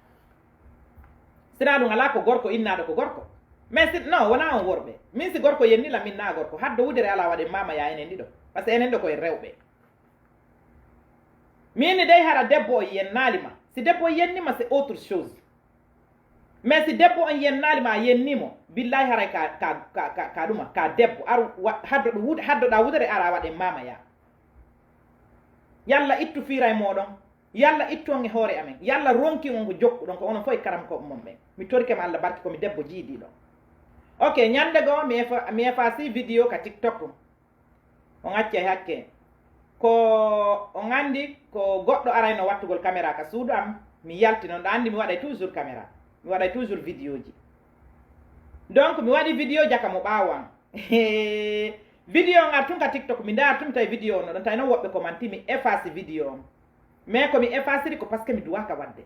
Sinaa ɗum alaa ko gorko innaaɗo ko gorko. Mais si, non, wonaa on worɓe. Min si gorko yenni la min naa gorko. Haddo wudere alaa waɗen maama ya enen ɗiɗo. Parce que enen ɗo ko en rewɓe. Min ni dey hara debbo o yennaali ma. Si debbo o yenni ma, c'est autre chose. Mais si debbo on yennaali ma, a yennii mo, billahi haray ka, ka, ka, ka, ka ɗuma, ka debbo. Ar wa-, haddo ɗo wud-, haddoɗaa wudere ara waɗen maama ya. Yalla ittu fiiray mooɗon. Yalla ittu on e hoore amen. Yalla ronki on ko jokkuɗon ko onon fof e karam ko mon ɓen. Mi torike ma Alla barke ko mi debbo jiidiiɗo. Ok, ñande goo mi efa-, mi efasi vidéo ka TikTok. On accay hakke. Ko on anndi ko goɗɗo arayno wattugol caméra ka suudu am, mi yalti non, ɗa anndi mi waɗay toujours caméra. Mi waɗay toujours vidéoji. Donc mi waɗi vidéo jaka mo ɓaawo an. Vidéo on ar tun ka TikTok, mi ndaar tun mi tawi vidéo on no ɗon, tawi non woɓɓe commenti, mi efasi vidéo on. Mais ko mi efasiri ko parce que mi duwaaka waɗde.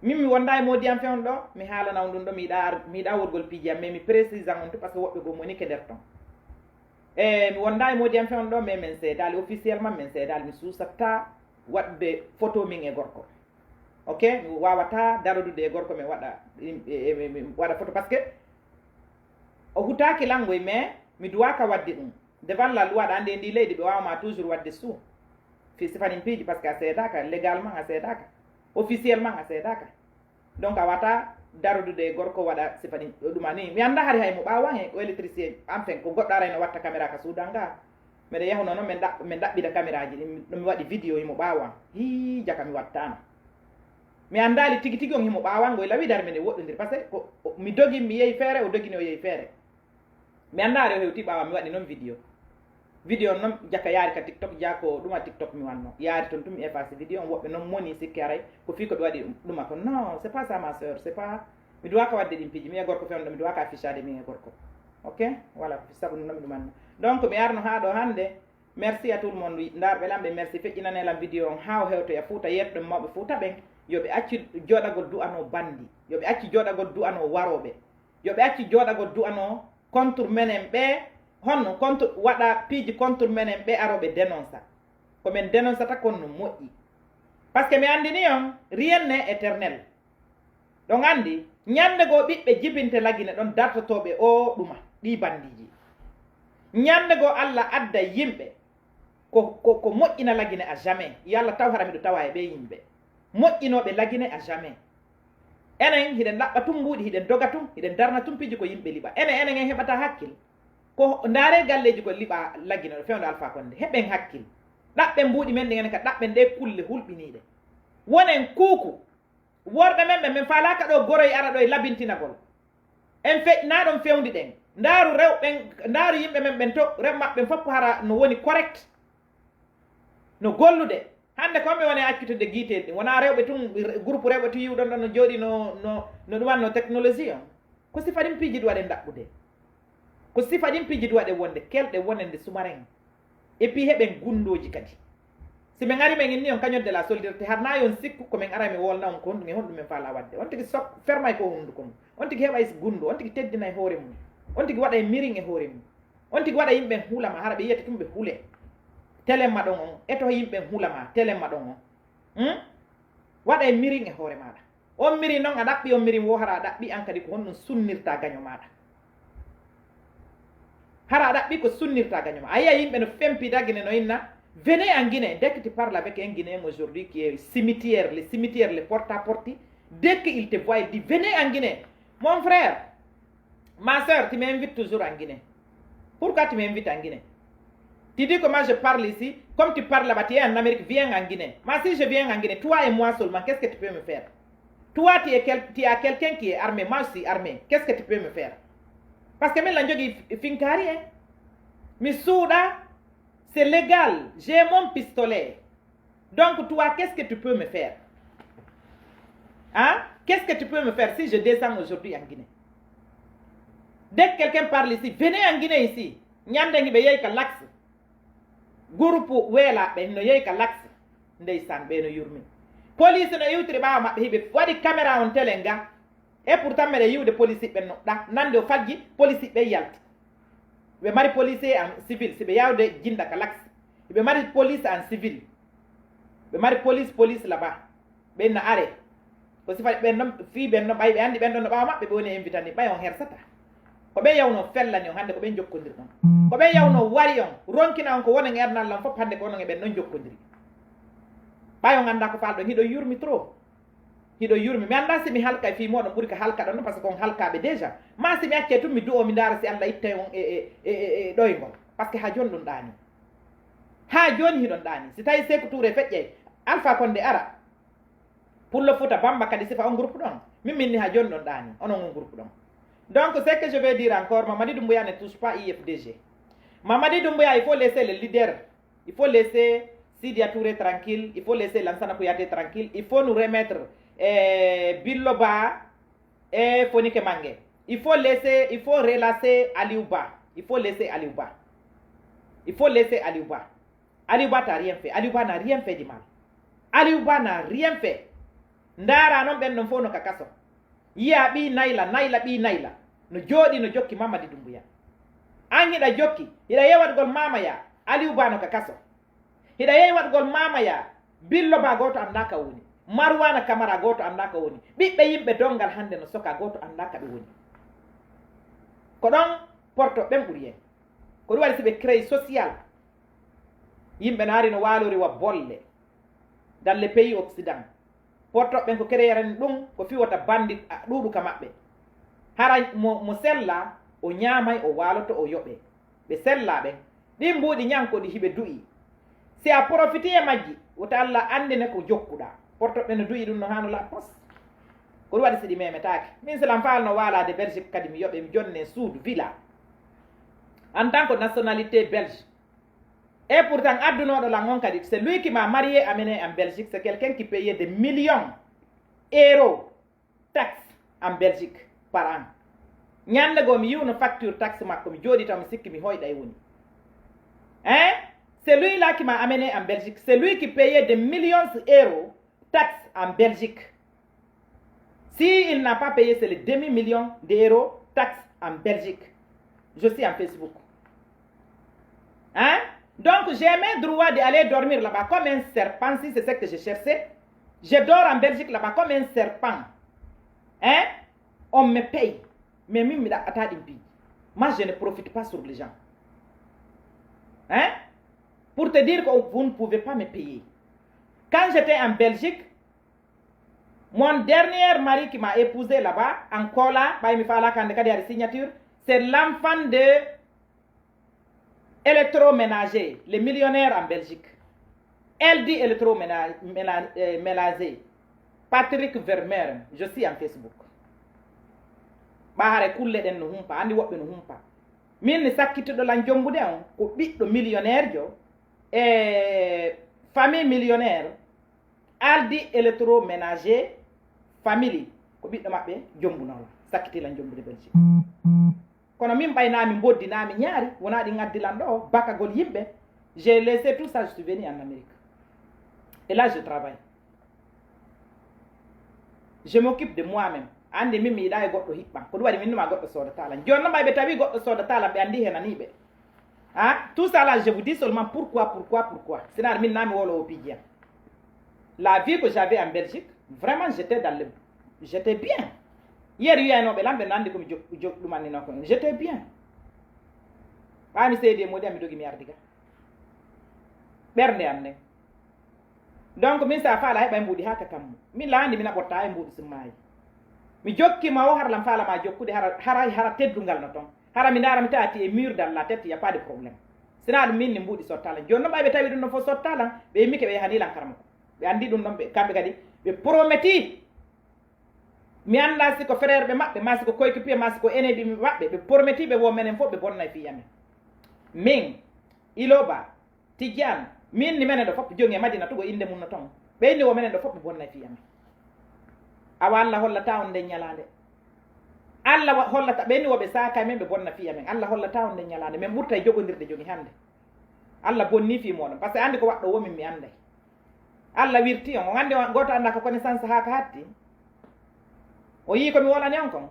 Min mi wonda e moodi am fe on ɗo, mi haalana on ɗum ɗo, mi yiɗa ar-, mi yiɗa worgol piiji am, mais mi précise an on tun parce que woɓɓe goo moni ke nder ton. E mi wondaa e moodi am fewndo ɗo, mais min seedaali, officiellement min seedaali. Mi suusataa waɗude photo min e gorko. Ok? Mi waawataa darodude e gorko, mi waɗa, e, e, mi, mi waɗa photo, parce que o hutaaki langoy, mais mi duwaaka waɗde ɗum. Devant la loi, ɗa anndi e ndii leydi, ɓe waawa ma toujours waɗde suu. Fi sifanin piiji, parce que a seedaaka, légalement a seedaaka, officiellement a seedaaka. Donc a wata darodude e gorko waɗa sifanin ɗo ɗuma ni. Mi annda hari hay mo ɓaawan e ko électricien, enfin, ko goɗɗo arayno watta caméra ka suudan nga. Miɗo yahuno non, min ɗaɓ-, min ɗaɓɓida caméraji ɗin, ɗo mi waɗi vidéo himo ɓaawan. Hii, jaka mi wattaano. Mi anndaali tigi tigi on himo ɓaawan, ngoy lawi dar miɗen woɗɗondiri. Parce que ko, o, mi dogi, mi yehi feere, o dogini, o yehi feere. Mi anndaa ari o hewti ɓaawo mi waɗi non vidéo. Vidéo on non jaka yaari ka TikTok, jaa ko ɗuma TikTok mi wanno. Yaari ton tun mi efface vidéo on, woɓɓe non moni sikke aray ko fii ko ɓe waɗi ɗuma kon. Non, c'est pas ça ma sœur, c'est pas, mi duwaaka waɗde ɗin piiji, mi e gorko fewndo, mi duwaaka affichade mi e gorko. Ok? Voilà, ko sabu non mi ɗumanno. Donc mi arno haa ɗo hannde. Merci à tout le monde. Ndaarɓe lan ɓe, merci. Feƴƴinanee lan vidéo on haa o hewtoya Fuuta, yeetuɓe mawɓe Fuuta ɓen. Yo ɓe accu jooɗagol du'anoo bandi. Yo ɓe accu jooɗagol du'anoo warooɓe. Yo ɓe accu jooɗagol du'anoo contre menen ɓe, honno contre, waɗa piiji contre menen ɓe arooɓe dénonça. Ko men dénonçata kon no moƴƴi. Parce que mi anndini on, rien n'est éternel. Ɗon anndi, ñannde goo ɓiɓɓe jibinte Lagine ɗon dartotooɓe oo ɗuma, ɗii bandiiji. Ñannde goo Alla adda yimɓe ko, ko, ko moƴƴina Lagine à jamais. Yo Alla taw hara miɗo tawa e ɓee yimɓe. Moƴƴinooɓe Lagine à jamais. Enen hiɗen ɗaɓɓa tun mbuuɗi, hiɗen doga tun, hiɗen darna tun piiji ko yimɓe liɓa. Enen, enen en heɓataa hakkil. Ko ndaaree galleeji ko liɓa Lagine ɗo fewndo Alpha Condé. Heɓen hakkil. Ɗaɓɓen mbuuɗi men ɗin enen ka ɗaɓɓen ɗee kulle hulɓiniiɗe. Wonen kuuku. Worɓe men ɓen, men faalaaka ɗoo goroy ara ɗoo e labintinagol. En fe-, naa ɗon fewndi ɗen. Ndaaru rewɓe, ndaaru yimɓe men ɓen to, rewɓe maɓɓe ɓen fof hara no woni correct. No gollude. Hannde ko ɓe woni accitude giiteel ɗin. Wonaa rewɓe tun, groupe rewɓe tun yi'uɗon ɗon no jooɗii no, no, no ɗum wanno technologie on. Ko sifa ɗin piiji ɗi waɗen ɗaɓɓude. Ko sifa ɗin piiji ɗi waɗen wonde kelɗe wonande sumaren. Et puis heɓen gunndooji kadi. Si min ari min inni on cagnotte de la solidarité, har naa yo on sikku ko min ara min wolna on ko honɗum e honɗum min faalaa waɗde. On tigi sok fermay ko hunnduko mum. On tigi heɓay gunndu, on tigi teddinay hoore mum. On tigi waɗay mirin e hoore mum. On tigi waɗa yimɓe hula ma, hara ɓe yiyata tun ɓe hule. Telemma ɗon on, eto yimɓe hula ma, telemma ɗon on. Hmm? Waɗay mirin e hoore maaɗa. On mirin non a ɗaɓɓi, on mirin woo hara a ɗaɓɓi an kadi ko honɗum sunnirta gaño maaɗa. Hara a ɗaɓɓi ko sunnirta gaño ma. A yi'a yimɓe no fempi dagine no inna, venez en Guinée. Dès que tu parles avec un Guinéen aujourd'hui qui est cimetière, le cimetière, le porte à porte, dès qu'il te voit, il dit, venez en Guinée. Mon frère, ma sœur, tu m'invites toujours en Guinée. Pourquoi tu m'invites en Guinée? Tu dis que moi je parle ici, comme tu parles là-bas, tu es en Amérique, viens en Guinée. Moi, si je viens en Guinée, toi et moi seulement, qu'est-ce que tu peux me faire? Toi, tu es quel-, tu as quelqu'un qui est armé, moi je suis armé. Qu'est-ce que tu peux me faire? Parce que min la jogi finkaari, hein. Mi suuɗa, c'est légal. J'ai mon pistolet. Donc toi, qu'est-ce que tu peux me faire? Hein? Qu'est-ce que tu peux me faire si je descends aujourd'hui en Guinée? Dès que quelqu'un parle ici, venez en Guinée ici. Ñande ngi ɓe yehi ka Lax. Groupe weelaaɓe no yehi ka Lax. Ndeysaan, ɓe no yurmi. Police no iwtiri ɓaawo maɓɓe, hiɓe waɗi caméra on télé nga. Et pourtant, meɗen yi'ude police ɓen no ɗa, nande o faggi, police ɓen yalti. Ɓe mari policier en civil, si ɓe yawde jinda ka Lax. Ɓe mari police en civil. Ɓe mari police, police là-bas. Ɓen na are. Ko sifa ɓen ɗon, fii ɓen ɗon, ɓay ɓe anndi ɓen ɗon no ɓaawo maɓɓe, ɓe woni e invitani, ɓay on hersata. Ko ɓen yawnoo fellani on hannde, ko ɓen jokkondir ɗon. Ko ɓen yawnoo wari on, ronkina on ko wonen e aduna Alla on fof, hannde ko onon e ɓen ɗon jokkondiri. Ɓay on anndaa ko faalɗon, hiɗon yurmi trop. Hiɗon yurmi. Mi anndaa si mi halkay fii mooɗon ɓuri ka halkaɗon, parce que on halkaaɓe déjà. Maa si mi accay tun mi du'oo, mi ndaara si Alla ittay on e, e, e, e, e ɗoyngol. Parce que haa jooni ɗon ɗaanii. Haa jooni hiɗon ɗaanii. Si tawii Seeku Tuure feƴƴay, Alpha Condé ara. Pullo Fuuta Bamba kadi sifa on groupe ɗon. Min, min ni haa jooni ɗon ɗaanii. Onon on groupe ɗon. Donc, ce que je vais dire encore, Mamadi Doumbouya ne touche pas I F D G. Mamadi Doumbouya, il faut laisser le leader. Il faut laisser Sidia Touré tranquille. Il faut laisser Lansana Kouyaté tranquille. Il faut nous remettre, euh, Billo Ba et Fonike Mange. Il faut laisser, il faut relancer Aliou Ba. Il faut laisser Aliou Ba. Il faut laisser Aliou Ba. Aliou Ba t'a rien fait. Aliou Ba n'a rien fait de mal. Aliou Ba n'a rien fait. Ndaara non ɓen ɗon fof no ka kaso. Yi'a ɓii Nayla, Nayla ɓii Nayla. No jooɗii no jokki Mamadi Doumbouya. An hiɗa jokki, hiɗa yehi waɗugol Maama Yaa, Aliou Ba no ka kaso. Hiɗa yehi waɗugol Maama Yaa, Billo Ba gooto anndaa ka woni. Maruwaana Kamara gooto anndaa ka woni. Ɓiɓɓe yimɓe Donngal hannde no sokaa gooto anndaa ka ɓe woni. Ko ɗon porto ɓen ɓuri en. Ko ɗum waɗi si ɓe créé social. Yimɓe no ari no waalori wa bolle. Dans les pays occident. Porto ɓen ko créé ren ɗum, ko fii wota bandi a, ɗuuɗu ka maɓɓe. Hara mo, mo sella, o ñaamay, o waaloto, o yoɓe. Ɓe sellaa ɓen. Ɗin mbuuɗi ñanko ɗi hiɓe du'i. Si a porofiti e majji, wota Alla anndine ko jokkuɗaa. Porto ɓe no du'i ɗum no haano la pos. Ko ɗum waɗi si ɗi memetaake. Min si lan faal no waalaade Belgique kadi mi yoɓe mi jonne suudu, villa. En tant que nationalité belge. Et pourtant, addunooɗo lan on kadi, c'est lui qui m'a marié, amené en Belgique, c'est quelqu'un qui payait des millions d'euros taxes en Belgique par an. Ñande goo mi yi'uno facture taxe makko, mi jooɗii taw mi sikki mi hoyɗay woni. Hein? C'est lui là qui m'a amené en Belgique. C'est lui qui payait des millions d'euros taxes en Belgique. Si il n'a pas payé, c'est le demi-million d'euros taxes en Belgique. Je suis en Facebook. Hein? Donc, j'ai mes droits d'aller dormir là-bas comme un serpent, si c'est ce que je cherchais. Je dors en Belgique là-bas comme un serpent. Hein? On me paye. Mais mi, mi ɗaɓɓataa ɗin piiji. Moi, je ne profite pas sur les gens. Hein? Pour te dire que vous ne pouvez pas me payer. Quand j'étais en Belgique, mon dernier mari qui m'a épousé là-bas, encore là, ɓay mi faalaaka hannde kadi hari signature, c'est l'enfant de électroménager, le millionnaire en Belgique. L D électroménager, Patrick Vermeer, je suis en Facebook. Ɓaa hare kulle ɗen no humpa, anndi woɓɓe no humpa. Min ni sakkitiɗo lan jombude on, ko ɓiɗɗo millionnaire jo, e famille millionnaire, Aldi électroménager family, ko ɓiɗɗo maɓɓe jombunoowo, sakkiti lan jombude Belgique. Kono min ɓay naa mi mboddi, naa mi ñaari, wonaa ɗin addi lan ɗoo, bakagol yimɓe. J'ai laissé tout ça, je suis venu en Amérique. Et là, je travaille. Je m'occupe de moi-même. Anndi min mi yiɗaa e goɗɗo hiɓɓan. Ko ɗum waɗi min numa goɗɗo soodata lan. Jooni non ɓay ɓe tawi goɗɗo soodata lan, ɓe anndi henanii ɓe. Hein? Tout ça là, je vous dis seulement pourquoi, pourquoi, pourquoi. Sinon, min naa mi wolo o piiji an. La vie que j'avais en Belgique, vraiment, j'étais dans le, j'étais bien. Hier, wiyanooɓe lan ɓe nandi ko mi jo-, jo-, ɗum anndi non ko non. J'étais bien. Ɓaa mi seedi e moodi an, mi dogi mi ardi ga. Ɓernde an nden. Donc, min sa faala heɓa e mbuuɗi haa ka kammu. Min laandi mi naɓorta haa e mbuuɗi summaayi. Mi jokki ma o hara lan faala ma jokkude hara, hara, hara teddungal no ton. Hara mi ndaara mi taati e mur dans la tête, y a pas de problème. Sinaa ɗum min ni mbuuɗi sotta lan. Jooni non ɓay ɓe tawi ɗum no fof sotta lan, ɓe yimmi ke ɓe yahani lan karamoko. Ɓe anndi ɗum non ɓe, kamɓe kadi, ɓe prometi. Mi anndaa si ko frère ɓe maɓɓe, maa si ko coéquipier, maa si ko ennemi maɓɓe. Ɓe prometi ɓe wo menen fof ɓe bonnay fii amen. Min, Iloba, Tijjaan, min ni menen ɗo fof jogi e Madina tugo innde mun no ton. Ɓe inni wo menen ɗo fof ɓe bonnay fii amen. Awa Alla hollata on nden ñalaande. Alla wa-, hollata, ɓe inni wo ɓe saaka e men ɓe bonna fii amen. Alla hollata on nden ñalaande. Men ɓurtay jogondirde jogi hannde. Alla bonni fii mooɗon. Parce que anndi ko waɗɗo wo min mi annday. Alla wirti on. On anndi on gooto anndaa ko connaissance haa ka hatti. O yii ko mi wolani on kon.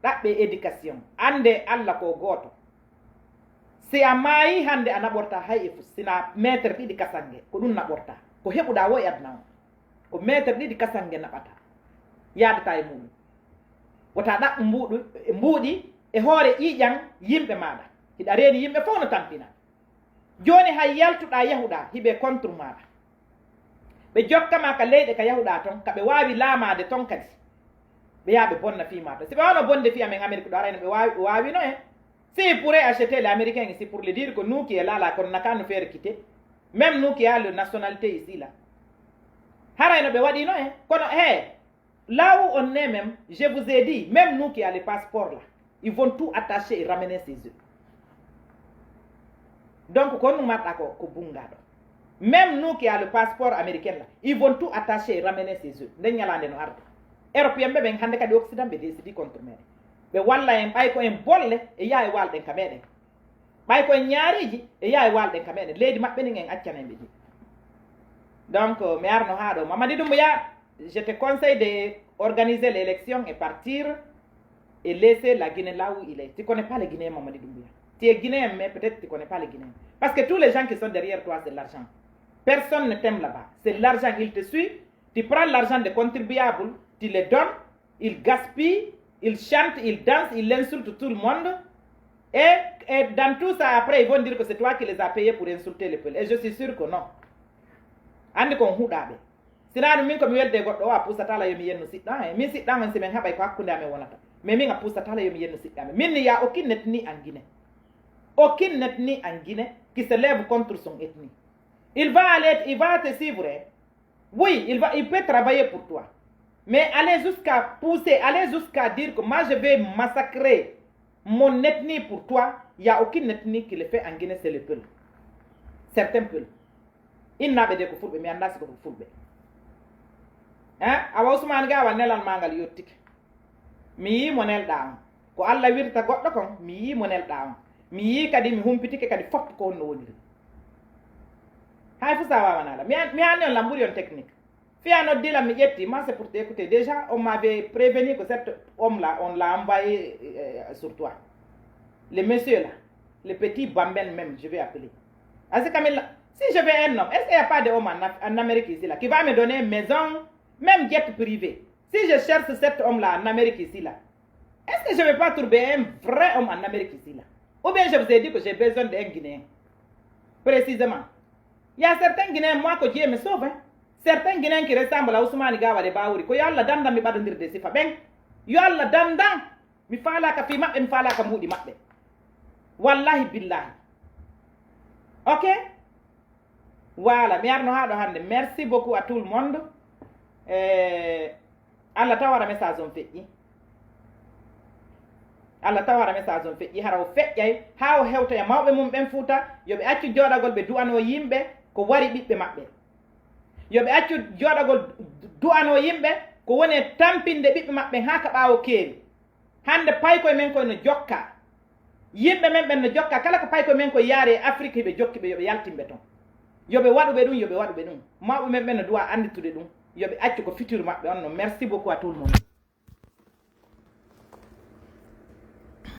Ɗaɓɓe éducation. Annde Alla ko gooto. Si a maayi hannde a naɓorta hay e fus. Sina meetere ɗiɗi kasange. Ko ɗum naɓorta. Ko heɓuɗaa wo e aduna on. Ko meetere ɗiɗi kasange naɓata. Yaadata e muɗum. Wota ɗaɓɓu mbuuɗu, mbuuɗi e hoore ƴiiƴan yimɓe maaɗa. Hiɗa reeni yimɓe fof no tampina. Jooni hay yaltuɗaa yahuɗaa, hiɓe contre maaɗa. Ɓe jokka ma ka leyɗe ka yahuɗaa ton, ka ɓe waawi laamaade ton kadi. Ɓe yaha ɓe bonna fii maa ton. Si ɓe wano bonde fii amen Amérique ɗo arayno ɓe waawi, ɓe waawino en. Si il pourrait acheter les Américains ici pour le dire que nous qui est là, là, qu'on n'a qu'à nous faire quitter. Même nous qui a le nationalité ici, là. Harayno ɓe waɗino en. Kono, he, là où on est même, je vous ai dit, même nous qui a le passeport, là, ils vont tout attacher et ramener chez eux. Donc, ko honɗum marɗa ko, ko bungaɗo. Même nous qui a le passeport américain, là, ils vont tout attacher et ramener chez eux. Nden ñalaande no arde. Européen ɓe ɓen hannde kadi Occident ɓe décidi contre meɗen. Ɓe walla en ɓay ko en bolle e yaa e walɗen ka meɗen. Ɓay ko en ñaariiji e yaa e walɗen ka meɗen. Leydi maɓɓe nin en accanay ɓe ɗi. Donc, mi arno haa ɗo. Mamadi Doumbouya, je te conseille de organiser l'élection et partir et laisser la Guinée là où il est. Tu connais pas la Guinée, Mamadi Doumbouya. Tu es guinéen, mais peut-être tu connais pas les Guinéens. Parce que tous les gens qui sont derrière toi, c'est l'argent. Personne ne t'aime là-bas. C'est l'argent, il te suit. Tu prends l'argent des contribuables, tu les donnes, ils gaspillent, ils chantent, ils dansent, ils insultent tout le monde. Et, et dans tout ça, après, ils vont dire que c'est toi qui les as payés pour insulter le peuple. Et je suis sûr que non. Anndi ko on huɗaaɓe. Sinaa ɗum min ko mi welde e goɗɗo o, a puusataa la yo mi yennu siɗɗo an. E min siɗɗo an on, si men haɓay ko hakkunde amen wonata. Mais min a puusataa la yo mi yennu siɗɗo amen. Min ni, y a aucune ethnie en Guinée. Aucune ethnie en Guinée qui se lève contre son ethnie. Il va aller, il va te suivre, hein. Oui, il va, il peut travailler pour toi. Mais aller jusqu'à pousser, aller jusqu'à dire que moi je vais massacrer mon ethnie pour toi, il y a aucune ethnie qui le fait en Guinée, c'est le Peul. Certains Peul. Innaaɓe de ko fulɓe, mi anndaa si ko fulɓe. Hein? Awa Usmaani Gaawal nelal maa ngal yottike. Mi yii mo nelɗaa on. Ko Alla wirta goɗɗo kon, mi yii mo nelɗaa on. Mi yii kadi, mi humpitike kadi fof ko honno woniri. Hay fuu sa waawanaa la. Mi an-, mi anni on lan ɓuri on technique. Fii a noddi lan, mi ƴetti. Moi, c'est pour t'écouter. Déjà, on m'avait prévenu que cet homme-là, on l'a envoyé, euh, sur toi. Le monsieur là, le petit Bambène même, je vais appeler. Aziz Camille, si je veux un homme, est-ce qu'il n'y a pas d'homme en Af-, en Amérique ici là, qui va me donner maison, même jet privé? Si je cherche cet homme-là en Amérique ici là, est-ce que je vais pas trouver un vrai homme en Amérique ici là? Ou bien je vous ai dit que j'ai besoin d'un Guinéen. Précisément. Il y a certains Guinéens, moi, que Dieu me sauve, hein. Certains Guinéens qui ressemblent à Ousmane Gawale Baouri. Ko yo Alla dandan mi ɓadondirde sifa ɓen. Yo Alla dandan. Mi faalaaka fii maɓɓe, mi faalaaka mbuuɗi maɓɓe. Wallahi billahi. Ok? Voilà, mi arno haa ɗo hannde. Merci beaucoup à tout le monde. Eh, Alla taw hara message on feƴƴi. Alla taw hara message on feƴƴi. Hara o feƴƴay haa o hewtoya mawɓe mum ɓen Fuuta. Yo ɓe accu jooɗagol ɓe du'anoo yimɓe ko wari ɓiɓɓe maɓɓe. Yo ɓe accu jooɗagol du'anoo yimɓe ko woni e tampinde ɓiɓɓe maɓɓe haa ka ɓaawo keeri. Hannde paykoye men koye no jokka. Yimɓe men ɓen no jokka. Kala ko paykoye men koye yaari e Afrik, hiɓe jokki ɓe, yo ɓe yaltin ɓe ton. Yo ɓe waɗu ɓe ɗum, yo ɓe waɗu ɓe ɗum. Mawɓe men ɓen no du'a annditude ɗum. Yo ɓe accu ko futur maɓɓe on non. Merci beaucoup à tout le monde.